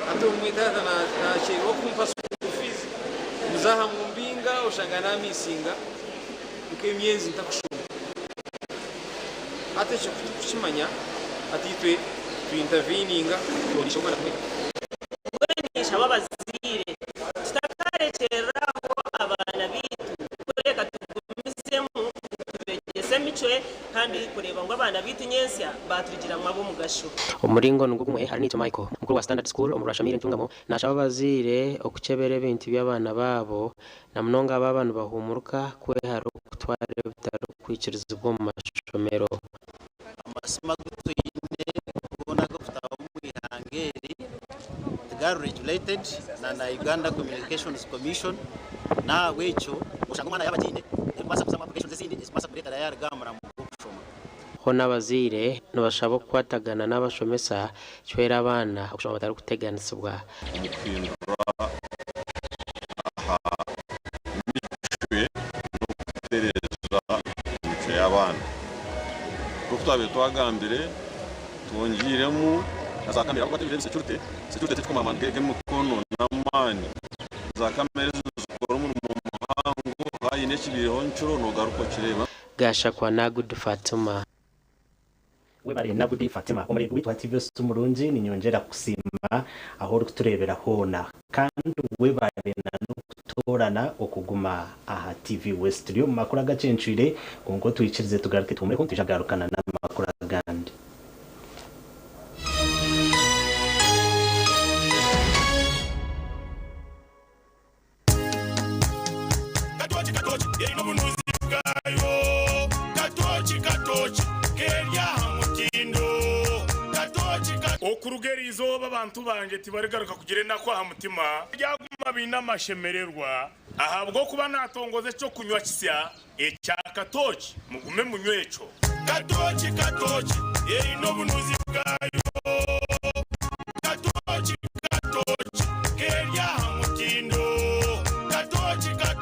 hati obumwe taata nakyererwa kumpa school fees, muza aha mumbinga oshanga namisinga. Nk'emyezi ntakushoma. Hati ekyo kutukukimanya, hati itwe tu interveninga turonda omwana tumweta. Mbwenu ninshaba abazaire tutakarekyerera aho abaana baitu kureka tugumizemu nitubegyesa emicwe kandi kureeba ngu abaana baitu nyentsya baaturugiramu ab'omugasho. Omuringo nigwo gumwe, Harinaitwe Michael, mukuru wa Standard School omu Rwashamaire Ntungamo, naashaba abazaire okukyebera ebintu by'abaana baabo Na munonga baaba nibahuumuruka kwehara okutwara ebitarikwikirizibwa omu mashomero. Amasimu agu twine goona ag'okutaaha omu ihanga eri tigari regulated na na Uganda Communications Commission n'ahabw'ekyo oshanga omwana yaaba agiine erikubaasa kuzamu applications ezindi ezikubaasa kumureetera yaaruga aha muramo gw'okushoma. Ho n'abazaire nibashaba okukwatagana n'abashomesa kihwera abaana okushoma batarikuteganisibwa. Omu kuhindura aha micwe n'okutereeza emicwe y'abaana. Nk'oku twabaire twagambire, twongyeiremu na za kamera ahabw'okuba tebiri security, security tikumara amaani g'emikono n'amaani. Za kamera ezo nizikora omurimo muhango, haaba haine ekibaireho nkiro noogaruka okireeba. Gashakwa Nagudi Fatuma. Webare Nagudi Fatima omureebi waitu wa TV Osu Murungi ninyongyera kukusiima ahu orikutureebera hoona kandi webare na n'okutoorana okuguma aha TV West. Turi omu makuru agakyencwire kwonka otwikirize tugaruke tuhumureho nitwija kugarukana n'amakuru agandi. Katooki katooki eine obunuzi bwayo. Katooki katooki keri aha mutindo. Katooki ka. Okuruga eri izooba abantu bangye tibarigaruka kugira enaku aha mutima. Baryaguma baine amashemererwa. Ahabw'okuba naatongoza eky'okunywa kisya ekya katooki, mugume munywe ekyo. Katooki katooki eine obunuzi bwayo. Katooki katooki keri aha mutindo. Katooki katooki.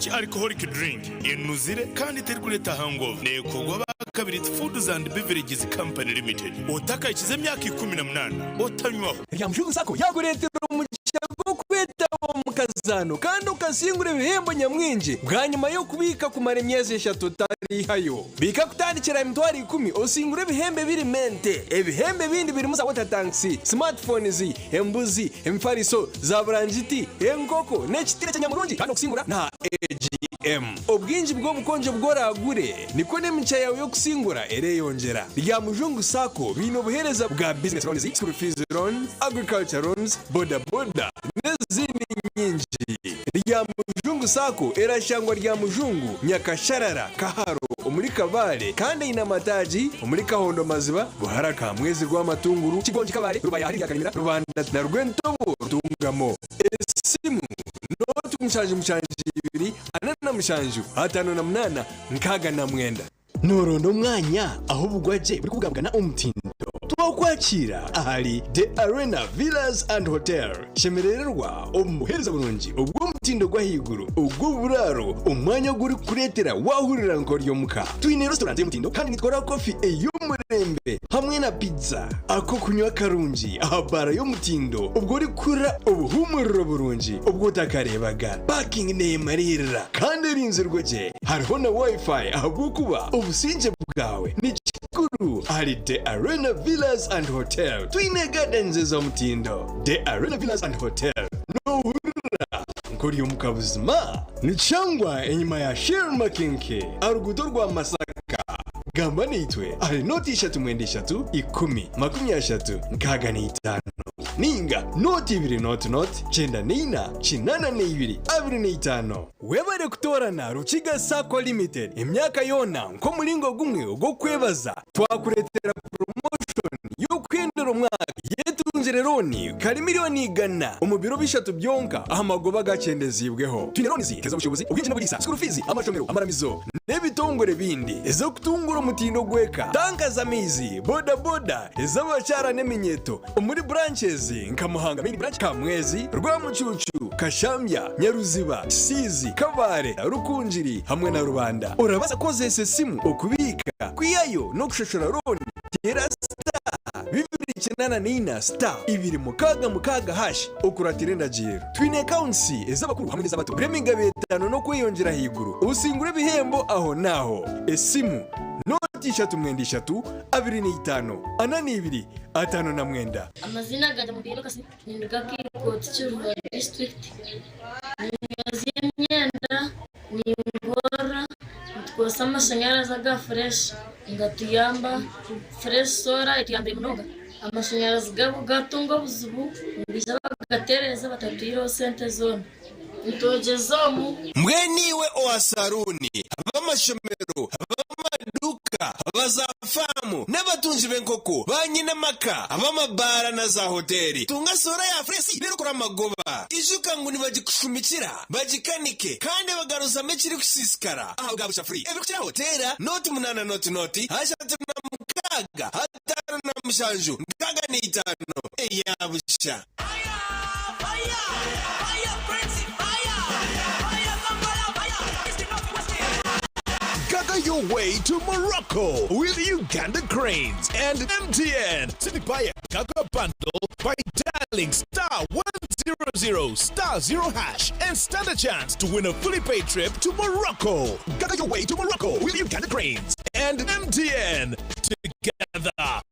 Peach Alcoholic Drink enuzire kandi terikureeta hangover. Neekorwa aba Kabiriti Foods and Beverages Company Limited. Otakahikize emyaka 18 otanywaho. Ryamushungu Sacco yakureetera omugisha gw'okwetaba omu kazaano kandi okasingura ebihembo nyamwingi bwanyima y'okubiika kumara emyezi eshatu otariihayo. Biika kutandikira aha 100,000 osingure ebihembo ebirimu ente. Ebihembo ebindi birimu za water tanks, smartphones, embuzi, emifariso, za burangiti, enkoko n'ekitiina kya nyamurungi kandi okusingura n'aha AGM. Obwingi bw'obukonjo obu oraagure nikwo n'emigisha yaawe y'okusingura ereyongyera. Ryamujungu Sacco baine obuheereza bwa business loans, school fees loan, agriculture loans, boda boda n'ezindi nyingi. Ryamujungu Sacco erashangwa Ryamujungu, Nyakasharara, Kaharo omuri Kabale kandi eine amataagi omuri Kahondo Maziba, Buhara Kamwezi Rwamatunguru, Kigongi Kabale, Rubaya ahari Ryakarimira, Rubanda na Rwentobo Rutungamo. Esimu, Nooti 7 7 2 47 58 69. Nooronda omwanya ahu obugwagye burikubugabugana omutindo? Twakwakiira ahari The Arena Villas and Hotel. Shemerererwa omu buheereza burungi obw'omutindo gw'ahaiguru ogw'oburaaro, omwanya ogurikukureetera waahurira nk'ori omuka. Twine restaurant y'omutindo kandi nitukora kofi ey'omurembe hamwe na pizza. Ak'okunywa karungi aha baara y'omutindo obwo orikuhurira obuhuumuriro burungi obu otakareebaga. Parking neemariirira kandi erinzirwe gye. Hariho na Wi-Fi ahabw'okuba obusingye bwawe ni kikuru ahari The Arena Villas and Hotel. Twine gardens ez'omutindo. The Arena Villas and Hotel noohurira nk'ori omuka buzima? Nikishangwa enyima ya Shell Makenke aha ruguuto rwa Masaka. Gamba naitwe ahari nooti ishatu mwenda ishatu ikumi makumi ashatu nkaaga na itaano nainga nooti ibiri nooti nooti kyenda naina 82 25. Webare kutoorana Rukiga Sacco Limited emyaka yoona nk'omuringo gumwe ogw'okwebaza twakureetera promotion y'okuhendera omwaka yetungire looni kari 100,000,000 omu biro bishatu byonka aha magoba agakyendeziibweho. Twine loans nk'ez'obushuubuzi, obuhingi n'oburiisa, school fees, amashomero, amaramizo n'ebitongore ebindi, ez'okutungura omutindo gw'eka, tanka z'amaizi, boda boda, ez'abakyara n'eminyeeto omuri branches nka Muhanga Main Branch, Kamwezi, Rwamucuucu, Kashambya, Nyaruziba, Kisiizi, Kabale, Rukungiri hamwe na Rubanda. Orabaasa kukozesa esimu okubiika, kwihayo n'okushashura looni. Teera star 284 star 266 hash okuratira endagiriro. Twine accounts ez'abakuru hamwe n'ez'abato buri emigabo etaano n'okweyongyera ahaiguru. Osingure ebihembo aho n'aho. Esimu, nooti ishatu mwenda ishatu, 25, 42, 59. Amazina gangye Mubiru Kassim ninduga Kiikoti Kiruhura disiturikiti. Ninyozya emyenda, ningorora, nitukozesa amashanyarazi aga fureshi nigatuyamba. Fureshi soora etuyambire munonga. Amashanyarazi gabo gatunga obuzibu nibaija bagatereeza batatwihireho sente zoona. Nitwogyeza omu. Mbwenu iwe owa saruuni, ab'amashomero, ab'amaduuka, aba za faamu n'abatungi b'enkoko, ba nyinamaka, ab'amabaara na za hoteeri, tunga soora ya Fresh reero okore amagoba. Ijuka ngu nibagikushumikira, bagikanike kandi bagaruzamu ekirikusiisikara aha bwa busha free. Ebirikukiraho teera nooti munaana nooti nooti ashatu na mukaaga ataano na mushanju nkaaga na itaano eya busha. Gaga your way to Morocco with Uganda Cranes and MTN. Simply buy a Gaga bundle by dialing star 100 star 0 hash and stand a chance to win a fully paid trip to Morocco. Gaga your way to Morocco with Uganda Cranes and MTN. Together,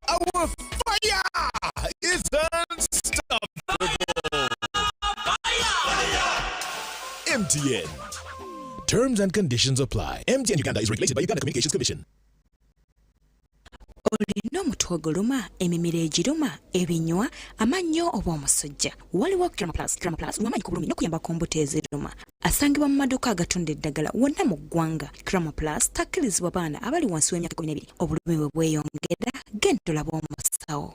our fire is unstoppable. MTN. Terms and conditions apply. MTN Uganda is regulated by Uganda Communications Commission. Olina omutwe oguluma, emimiro egiruma, ebinywa, amannyo oba omusujja? Waliwo Cramaplus. Cramaplus w'amaanyi ku bulumi n'okuyamba ku mbuto eziruma. Asangibwa mu maduuka agatunda eddagala wonna mu ggwanga. Cramaplus takkirizibwa baana abali wansi w'emyaka 12. Obulumi bwe bweyongera, genda olabe omusawo.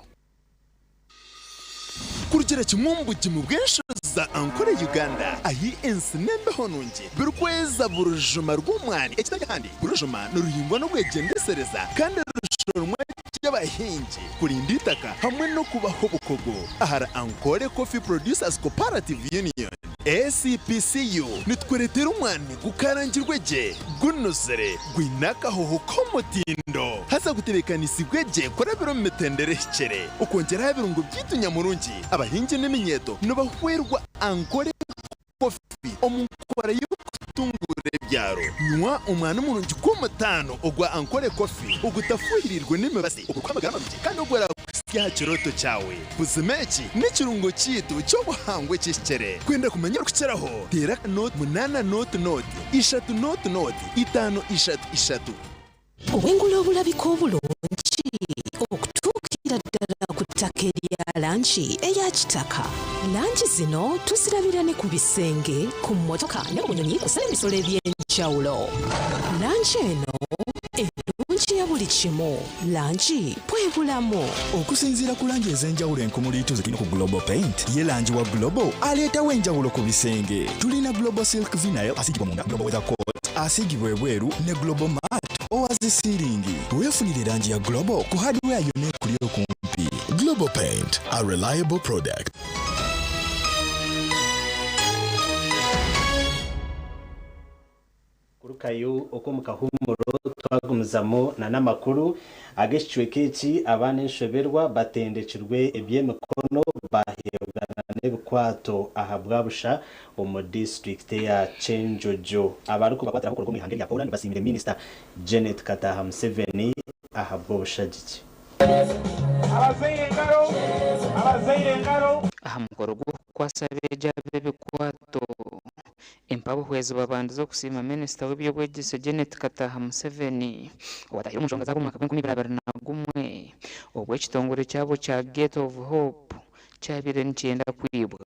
Kurugira kimwe omu bugimu bw'enshozi za Ankole Uganda, ahi ensi n'embeho nungi birikweza buri rujuma rw'omwani ekitari ahandi. Buri rujuma niruhingwa n'obwegyendesereza kandi rushoromwa gye abahingi kurinda eitaka hamwe n'okubaha obukugu. Ahari Ankole Coffee Producers Cooperative Union. ACPCU nitukureetera omwani gukarangirwe gye, gunuzire, gwine akahoho k'omutindo haza gutebeekanisiibwe gye kurabira omu mitendera ehikire. Okwongyera aha birungo byaitu nyamurungi, abahingi n'eminyeeto nibahwerwa Ankole Coffee omu nkora y'okutunguura ebyaro. Nywa omwani murungi gw'omutaano ogwa Ankole Coffee ogutafuhiriirwe n'emibazi, ogurikuha amagara marungi kandi oguraakuhitsye aha kirooto kyawe. Buzima eki n'ekirungo kyaitu ky'obuhangwa ekihikire. Kwenda kumanya ebirikukiraho, teera nooti munaana nooti nooti, ishatu nooti nooti, itaano ishatu ishatu. Obwengula obulabika obulungi okutuukira ddala ku ttaka erya langi eya kitaka. Langi zino tuzirabira ne ku bisenge, ku mmotoka ne ku bunyonyi kw'ossa n'ebisolo eby'enjawulo. Langi eno erungiya buli kimu. Langi bwe bulamu. Okusinziira ku langi ez'enjawulo enkumuliitu ze tulina ku Global Paint, ye langi wa Global aleetawo enjawulo ku bisenge. Tulina Global Silk Vinyl asiigibwa munda, Global Weather Coat asiigibwa ebweru ne Global Matte owa zi siiringi. Weefunire langi ya Global ku hardware yonna ekuli okumpi. Global Paint, a reliable product. Kurukayo okw'omu kahuumuro twagumizamu n'amakuru ag'ekicweka eki, abaana enshoberwa batendekirwe eby'emikono baheebwa n'ebikwato ahabwa busha omu disiturikiti eya Kyenjojo. Abarikubakwatiraho kuruga omu ihanga erya Poland basiimire Minisita Janet Kataaha Museveni ahabw'obushagiki. Aha mukoro gw'okukwasa abeegi aba ebikwato, Empabuhwezi babandize okusiima minisita w'eby'obwegyese Janet Kataaha Museveni owatahire omu nshonga zaabo omu mwaka gw'enkumi ibiri abiri na gumwe obu ekitongore kyabo kya Gate of Hope kyabaire nikyenda kwibwa.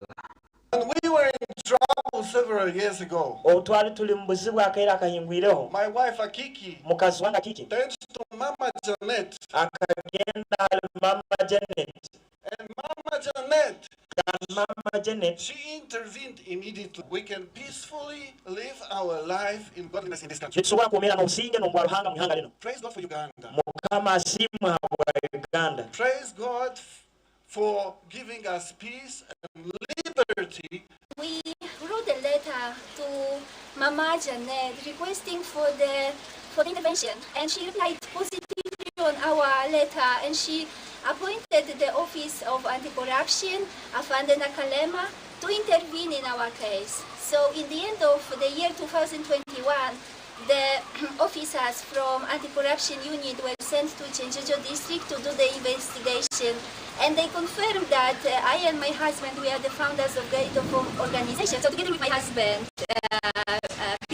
When we were in trouble several years ago, Obu twali tuli mu buzibu akaire akahingwireho, my wife Akiki mukazi wange Akiki turned to Mama Janet, akagenda hali Mama Janet. And Mama Janet, Kandi Mama Janet. she intervened immediately. We can peacefully live our life in godliness in this country. Nitusobora kwomeera n'obusinge n'omu bwa Ruhanga mu ihanga linu. Praise God for Uganda. Mukama asiimwe habwa Uganda. Praise God for giving us peace and liberty. We wrote a letter to Mama Janet requesting for the for the intervention, and she replied positively on our letter, and she appointed the Office of Anti-Corruption, Afande Nakalema, to intervene in our case. So in the end of the year 2021, the officers from Anti-Corruption Unit were sent to Kyenjojo District to do the investigation. And they confirmed that I and my husband, we are the founders of Gate of Hope organization. So together with my husband,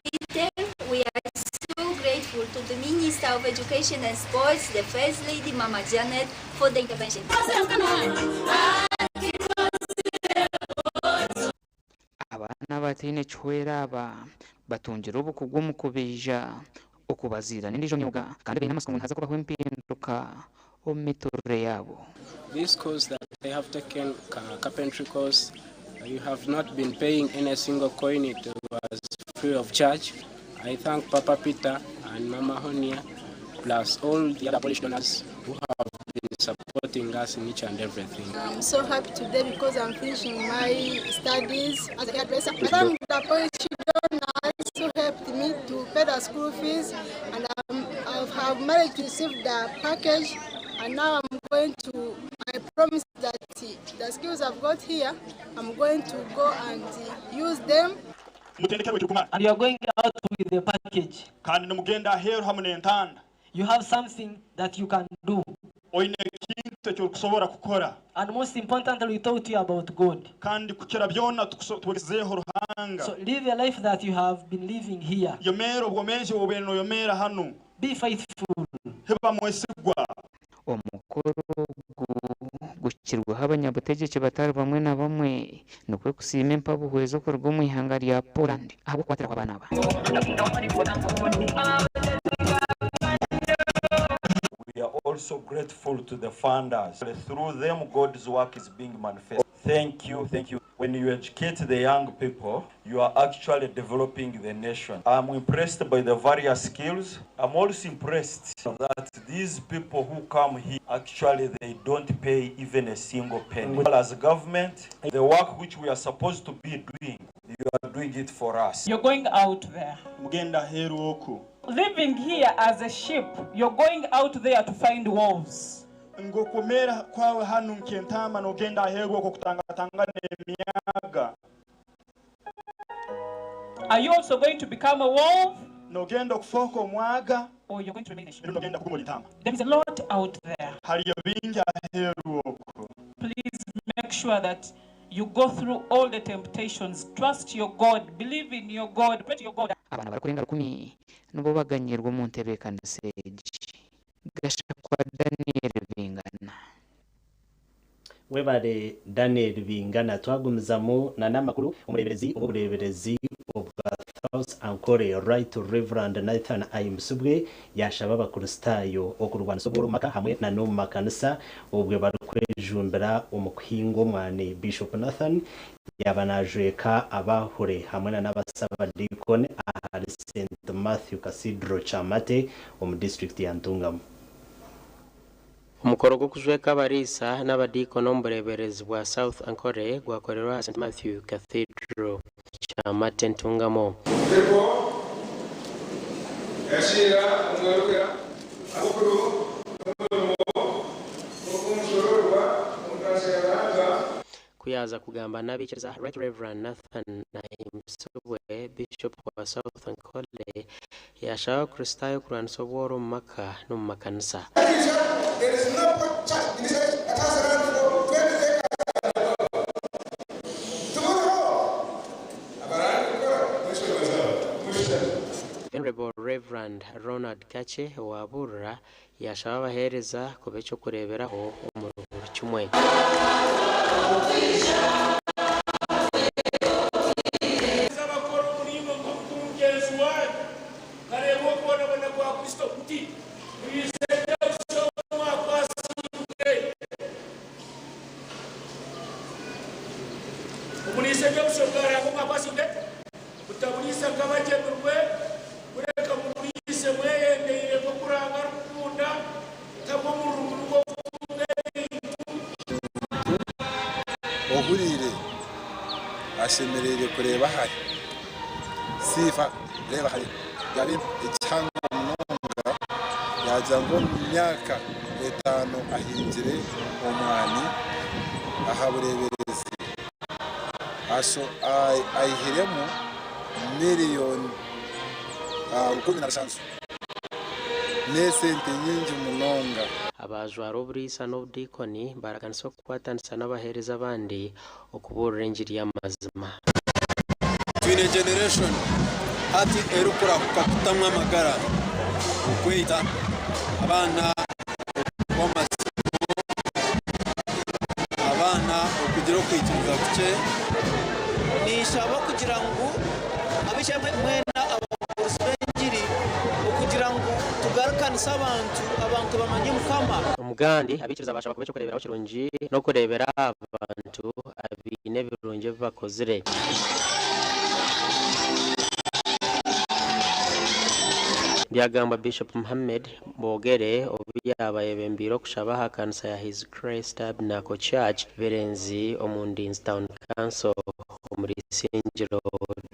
Peter, we are so grateful to the Minister of Education and Sports, the First Lady, Mama Janet, for the intervention. Abaana abataine kihwera aba batungire obukugu omu kubaija, okubaziira n'endiijo myooga kandi baine amatsiko ngu nihaza kubaho empinduka omu miturire yaabo. This course that I have taken, carpentry course, you have not been paying any single coin, it was free of charge. I thank Papa Peter and Mama Honia, plus all the other Polish donors who have been supporting us in each and everything. I'm so happy today because I'm finishing my studies as a hairdresser. I thank the Polish donors who helped me to pay the school fees, and I have managed to receive the package, and now I promise that the skills I've got here, I'm going to go and use them. And you are going out with the package. Kandi nimugenda aheeru hamwe n'entanda. You have something that you can do. Oine ekintu eki orikusobora kukora. And most importantly, we taught you about God. Kandi kukira byona tukugezeho Ruhanga. So live a life that you have been living here. Yomeera obwomeezi obubaire noyomeera hanu. Be faithful. Heba mwesigwa. Omukoro ogu guhikirweho abanyabutegyeki batari bamwe na bamwe nikwo kusiima empabuhwezi okuruga omu ihanga rya Poland ahabw'okukwatiraho abaana aba. We are also grateful to the funders. Through them, God's work is being manifested. Thank you, thank you. When you educate the young people, you are actually developing the nation. I'm impressed by the various skills. I'm also impressed that these people who come here, actually they don't pay even a single penny. As a government, the work which we are supposed to be doing, the You are doing it for us. You're going out there. Mugenda aheeru oku. Living here as a sheep, you're going out there to find wolves. Ng'okwomera kwawe hanu nk'entaama n'ogenda aheeru okwo kutangatangana emyaga. Are you also going to become a wolf? N'ogenda okufooka omwaga. Or you're going to remain a sheep? Era n'ogenda kuguma ori ntaama. There is a lot out there. Hariyo bingi aheeru okwo. Please make sure that you go through all the temptations. Trust your God. Believe in your God. Pray to your God. Abaana barikurenga 1,000 nibo baganyirwe omu ntebeekanisa egi. Gashakwa Daniel Bingana. Webare Daniel Bingana. Twagumizamu na n'amakuru omureeberezi ow'obureeberezi obwa South Ankole Right Reverend Nathan Ayimusubwe yashaba abakristaayo okurwanisa obworo omu maka hamwe na n'omu makanisa obwe barikwejumbira omu kuhinga omwani. Bishop Nathan yaba najweka abahure hamwe na n'abasabadiikoni ahari St Matthew Cathedral Kyamate omu district ya Ntungamo. Omukoro gw'okujweka abariisa n'abadiikoni omu bureeberezi bwa South Ankole gwakorerwa aha St Matthew Cathedral Kyamate Ntungamo. Ku yaaza kugamba n'abaikiriza, Right Reverend Nathan Ahimbisibwe, Bishop wa South Ankole, yashaba abakristaayo kurwanisa obworo omu maka n'omu makanisa. There is no church in this church that has around for 20 acres and above. Tomorrow, Venerable Reverend Ronald Kache owa Burra yashaba abaheereza kuba eky'okureeberaho omuri buri kimwe. Abakora omurimo nk'omugyenzi wanyu, nkareeba okubonabona kwa Kristo kuti muriise omuriise by'obushobora mwakwasinde mutaburiisa nk'abagyemirwe kureka muburiise mweyendeire nk'okuranga arikukunda tabwo omururu gw'okutunga ebintu. Ohuriire ashemereire kureeba hare siifa reeba hare yaba ekihango munonga yaagira ngu omu myaka 5 ahingire omwani aha bureeberezi aihiremu miliyoni 17 n'esente nyingi munonga. Abajwara oburiisa n'obudiikoni baraganisa okukwatanisa n'abaheereza abandi okubuurira engiri y'amazima. Twine generation hati erikurahuka kutamu amagara okweyita abaana okuba amatsiko, abaana okugira okwikiriza kukye. Ninshaba kugira ngu ab'eishe-emwe mwena ababuurizi b'engiri okugira ngu tugarukanise abantu, abantu bamanye Mukama. Omugandi abaikiriza bashaba kuba eky'okureeberaho kirungi n'okureebera abantu abaine ebirungi ebi bakozire. Byagambwa Bishop Muhammad Bogere obu yaaba ayebembeire okushaba aha kanisa ya His Grace Tabernacle Church Berenzi omu Ndinzi Town Council omuri Isingiro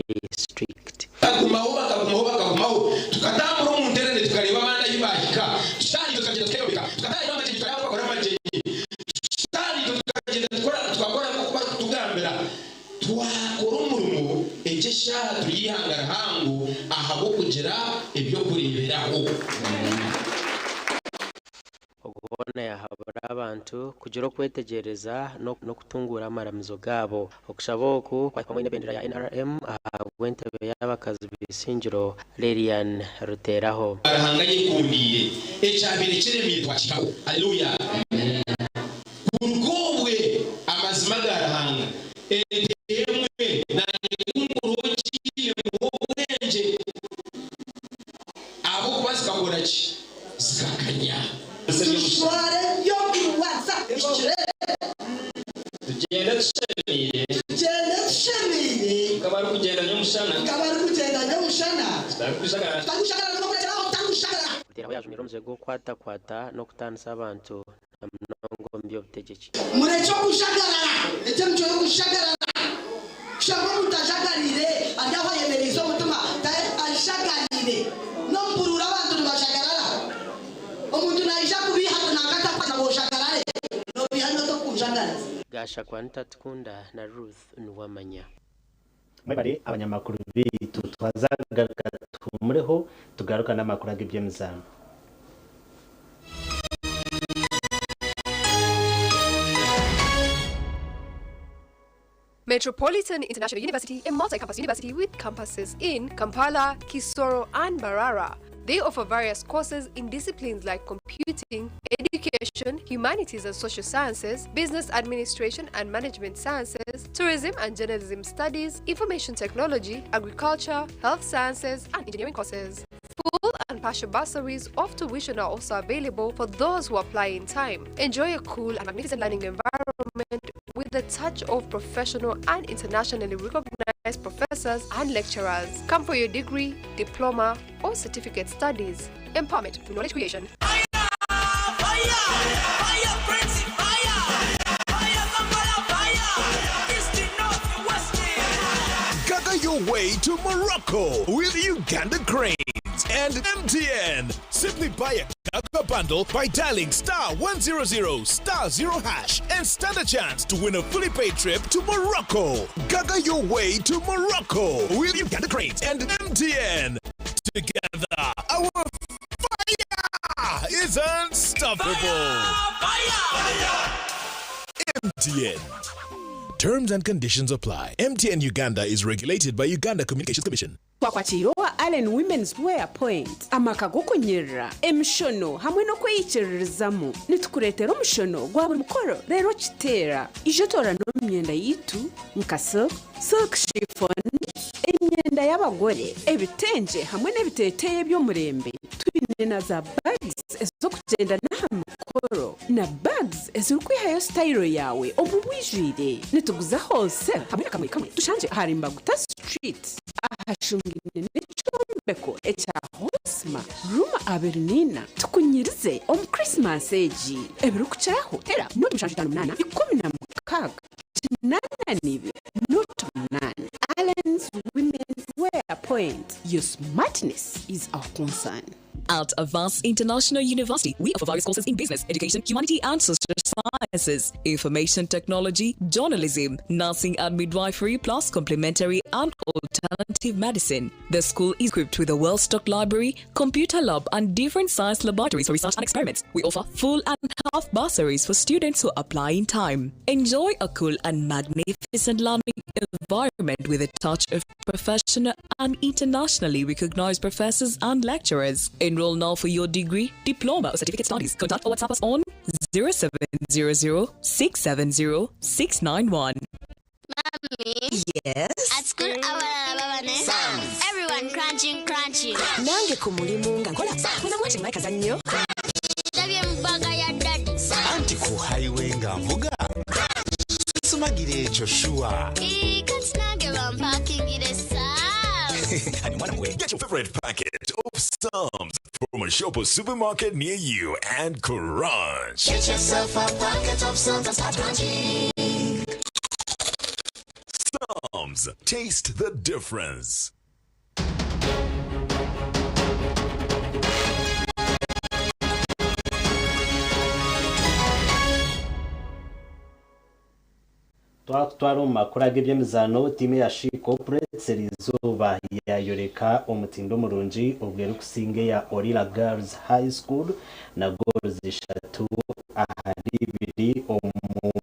District. Bakagumaho, bakagumaho, bakagumaho. Tukatambura omu nteerane tukareeba abandi ahu baahika. Tushaariirwe tukagyenda tukeeyombeka. Tukataaha amagyenyi tukareeba abu bakora amagyenyi. Tushaariirwe tukagyenda tukora tukakora nk'oku barikutugambira. Twakora omurimo egi eshaaha turi eihanga rihango ahabw'okugira eby'okureeberaho. Ogu hoona yaahabura abantu kugira okwetegyereza n'okutunguura amaramizo gaabo. Okushaba oku kwahikwamu oine ebendera ya NRM ahabw'entebe y'abakazi b'Isingiro, Lilian Ruteraho. Ruhanga ayekundiire ekyabaire kiremiire twakihikaho. Haleluya! Kuruga obwe amazima ga Ruhanga, ente emwe nanye ku nkuruha ogiine ngu obwengye, ahabw'okuba zikakora ki? Zikakanya. Tujware eby'okurwanisa bihikire. Tugyende tushemeire. Tugyende tushemeire. Nk'abarikugyenda nyomushana. Nk'abarikugyenda nyomushana. Tutarikushagarara. Tutarikushagarara n'okurekyera aho tutarikushagarara. Ruteraho yajumirira omuze gw'okukwatakwata n'okutaanisa abantu na munonga omu by'obutegyeki. Murekye okushagarara. Egyo emicwe y'okushagarara. Kushanga omuntu ajagaraire ari aho ayemereize omutima ajagaraire. N'omuburuura abantu nibajagarara. Omuntu naija kubeiha ati nanka atakugira ngu ojagarare, nobeiha nyowe tokunjagariza. Gashakwa Ntatukunda na Ruth Nuwamanya. Mwebare abanyamakuru beitu twaza kugaruka tuhumureho tugaruka n'amakuru ag'eby'emizaano. Metropolitan International University, a multi-campus university with campuses in Kampala, Kisoro, and Mbarara. They offer various courses in disciplines like computing, education, humanities and social sciences, business administration and management sciences, tourism and journalism studies, information technology, agriculture, health sciences, and engineering courses. Full and partial bursaries of tuition are also available for those who apply in time. Enjoy a cool and magnificent learning environment with a touch of professional and internationally recognized professors and lecturers. Come for your degree, diploma, or certificate studies. Empowerment through knowledge creation. Gaga your way to Morocco with Uganda Cranes and MTN. Simply buy a Gaga bundle by dialing star 100 star 0 hash and stand a chance to win a fully paid trip to Morocco. Gaga your way to Morocco with Uganda Cranes and MTN. Together, our fire is unstoppable. MTN. Terms and conditions apply. MTN Uganda is regulated by Uganda Communications Commission. Twakwatiire owa Allen Women's Wear Point amaka g'okunyirira emishono hamwe n'okweyikiririzamu nitukureetera omushono gwa buri mukoro reero kiteera ija otoorane omu myenda yaitu nka silk, silk chiffon, emyenda y'abagore, ebitengye hamwe n'ebiteeteeyi eby'omurembe. Twine na za bags ez'okugyenda n'aha mikoro na bags ezirikwihayo sitayiro yaawe omu bwijwire. Nituguza wholesale hamwe na kamwe kamwe. Tushangye ahari Mbaguta Street ahashungaine n'ekyombeko ekya Hosma, room 24. Tukunyirize omu Christmas egi. Ebirikukiraho teera nooti 758 16 82 nooti 8. Allen's Women's Wear Point, your smartness is our concern. At Avance International University, we offer various courses in business, education, humanity and social sciences, information technology, journalism, nursing and midwifery, plus complementary and alternative medicine. The school is equipped with a well-stocked library, computer lab, and different science laboratories for research and experiments. We offer full and half bursaries for students who apply in time. Enjoy a cool and magnificent learning environment with a touch of professional and internationally recognized professors and lecturers. Enroll now for your degree, diploma, or certificate studies. Contact or WhatsApp us on 0700 670 691. Mommy. Yes? At school, abalala babane. Everyone crunching, crunching. Nange ku mulimu nga nkola mwena watching my kazannyo. Ndabye mu bag ya daddy. Anti ku highway nga nvuga. Sumagira ekyo sure. Ii, kati nange bampakingire Psalms. And one way. Get your favorite packet of Psalms from a shop or supermarket near you and crunch. Get yourself a packet of Psalms and start crunching. Psalms. Taste the difference. Twakutwara omu makuru ag'eby'emizaano, tiimu eya She Corporates eriizooba yaayoreka omutindo murungi obwo erikusinga eya Orila Girls High School na goals 3-2 omu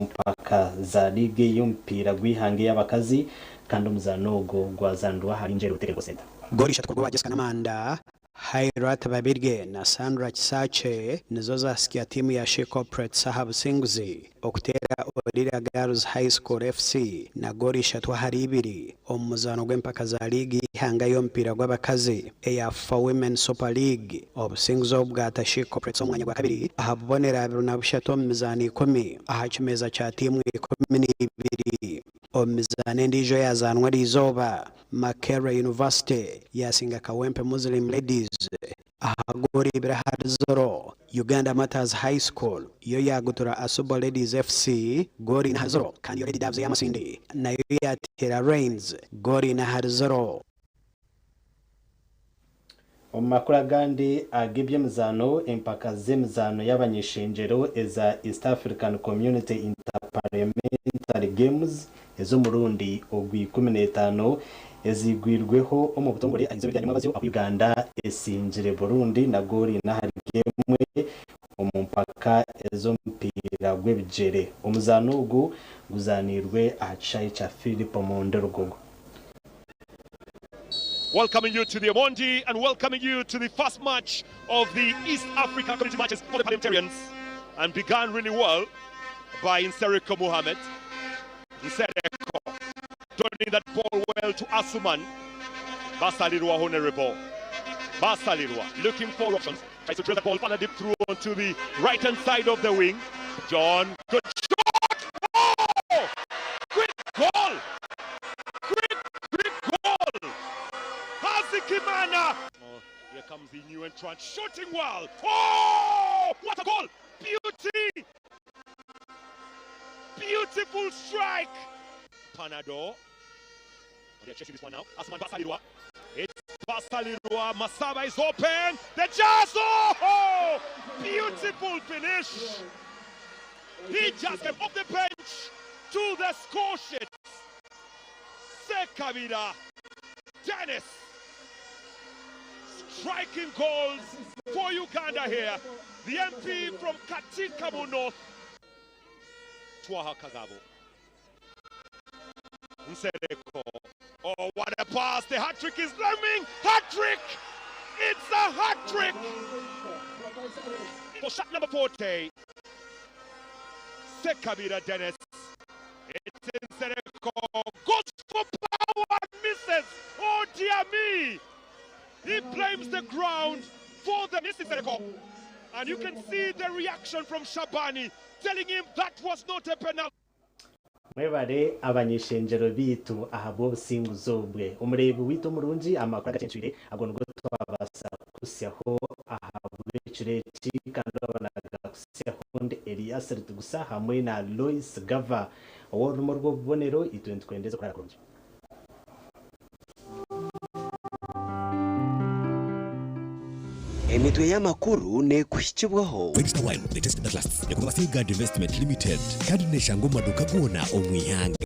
mpaka za liigi y'omupiira gw'eihanga ey'abakazi kandi omuzaano ogwo gwazandwa ahari Njeru Technical Center. Goolo ishatu kuruga owa Jessica Namanda, Hairat Babirye na Sandra Kisakye nizo zaasikia tiimu ya She Corporates aha businguzi okuteera Orira Girls High School FC na goolo 3-2 omu muzaano gw'empaka za liigi y'eihanga y'omupiira gw'abakazi eya FUFA Women Super League. Obusinguzi obu bwata She Corporates omu mwanya gwa kabiri aha bubonero 23 omu mizaano 10 aha kimeeza kya tiimu 12. Omu mizaano endiijo eyazaanwa eriizooba, Makerere University yaasinga Kawempe Muslim Ladies Aha goori ibiri ahari zero. Uganda Martyrs High School yo yaagutura Asubo Ladies FC goori ina ahari zero kandi yo Lady Doves eya Masindi nayo yaateera Rains goori ina ahari zero. Omu makuru agandi ag'eby'emizaano, empaka z'emizaano y'abany'ishengyero eza East African Community Inter-Parliamentary Games ez'omurundi ogw'ikumi n'etaano ezigwirweho omu butongore ah'eizooba erya nyomwabazyo ahu Uganda esingire Burundi na goori ina ahari emwe omu mpaka ez'omupiira gw'ebigyere. Omuzaano ogu guzaanirwe aha kishaayi kya Philip Omondi Rugogo. Welcoming you to the Omondi and welcoming you to the first match of the East Africa Community matches for the parliamentarians. And began really well by Nsereko Muhammad. Nsereko turning that ball well to Asuman. Basalirwa Honorable. Basalirwa looking for options. Tries to drill the ball further deep through onto the right hand side of the wing. John, good shot! Oh! Quick goal! Quick, quick goal! Hazikimana! Oh, here comes the new entrant, shooting well. Oh! What a goal! Beauty! Beautiful strike! Panado. Oh, they're chasing this one now. Asuman Basalirwa. It's Basalirwa. Masaba is open. The jazz! Oh! Beautiful finish! He just came off the bench to the score sheet. Sekabira Dennis striking goals for Uganda here. The MP from Katikamu North, Twaha Kagabo. Nsereko. Oh, what a pass. The hat trick is looming. Hat trick! It's a hat trick! For shot number 40. Sekabira Dennis. It's Nsereko. Goes for power and misses. Oh, dear me. He blames the ground for the missing Nsereko. And you can see the reaction from Shabani telling him that was not a penalty. Mwebare abanyeshengyero biitu ahabw'obusinguzi obwe omureebi wiitu omurungi amakuru agacencwire ago nigo twabasa kusyaho ahabw'ekiro eki kandi wabonaga kusyaho ndi Elias Ritugusa hamwe na Lois Gava ow'orurumo rw'obubonero itwe nitukwendeza kurara kurungi. Emitwe y'amakuru nekuhikibwaho Webster Wine, the taste that lasts. Yakuba Safeguard Investment Limited. Kandi neshango maduka gona omwihanga.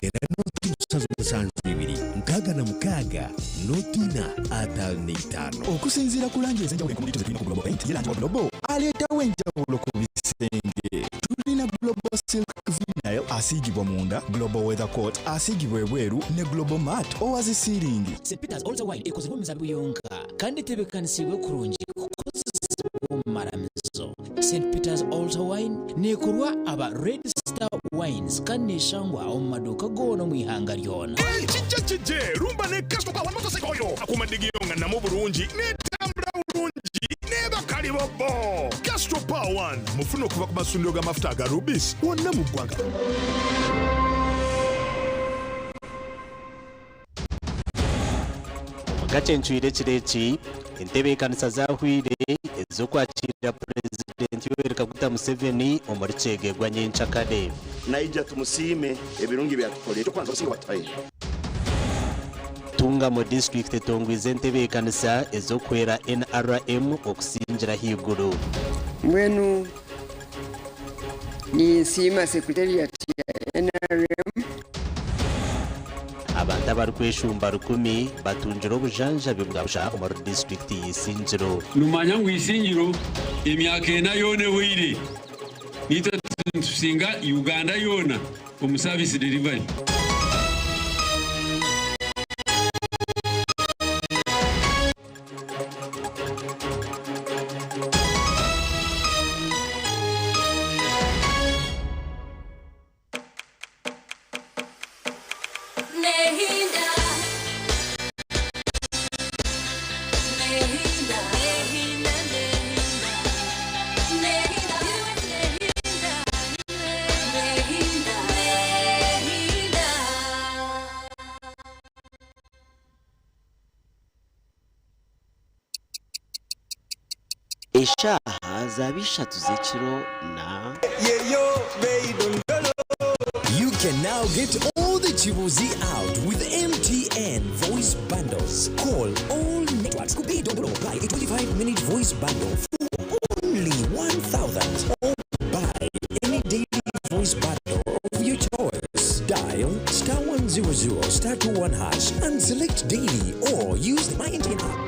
Tera noti 772 66 noti 55. Okusinziira ku langi ez'enjawulo enkumu zetulina ku Global Paint, ye langi wa Global aleetawo enjawulo ku bisenge. Tulina Global Silk Vinyl asiigibwa munda, Global Weather Coat asiigibwa ebweru ne Global Mat owa zi ceiling. St Peters Altar Wine ekozebwa omu mizabibu yonka kandi etebeekanisiibwe kurungi kukozesebwa omu maramizo. St Peters Altar Wine neekorwa aba Red Star Wines kandi neeshangwa omu maduuka goona omu ihanga ryona. Kijja kijje rumba ne Castrol Power motorcycle oyo akumaddigiyo nga namu bulungi n'etambula bulungi n'ebakali bobo. Castrol Power One mufune okuva ku masundiro g'amafuta aga Rubis wonna mu ggwanga. Gacencwire ekiro eki entebeekanisa zahwire ez'okwakira Purezidenti Yoweri Kaguta Museveni omuri Kyegegwa nyenkyakare. Naija tumusiime ebirungi byatukolera ekyokubanza obusinge bwatuhaire. Ntungamo district etongwize entebeekanisa ez'okwera NRM okusingira ahaiguru. Mbwenu ninsiima secretariat ya NRM. Abantu abarikweshumba 1000 batungire obujanjabi bwa busha omuri disitulikiti y'Isingiro. Numanya ngu Isingiro emyaka ena yoona ehweire nitwe tusinga Uganda yoona omu service delivery. Nehinda. Nehinda. Nehinda, Nehinda. Nehinda. Nehinda. Nehinda. Eshaaha zaaba ishatu z'ekiro na. You can now get all the Chibuzi out with MTN voice bundles. Call all networks. Could be Dondolo. Buy a 25-minute voice bundle for only 1,000 or buy any daily voice bundle of your choice. Dial star 100 star 21 hash and select daily or use the My MTN app.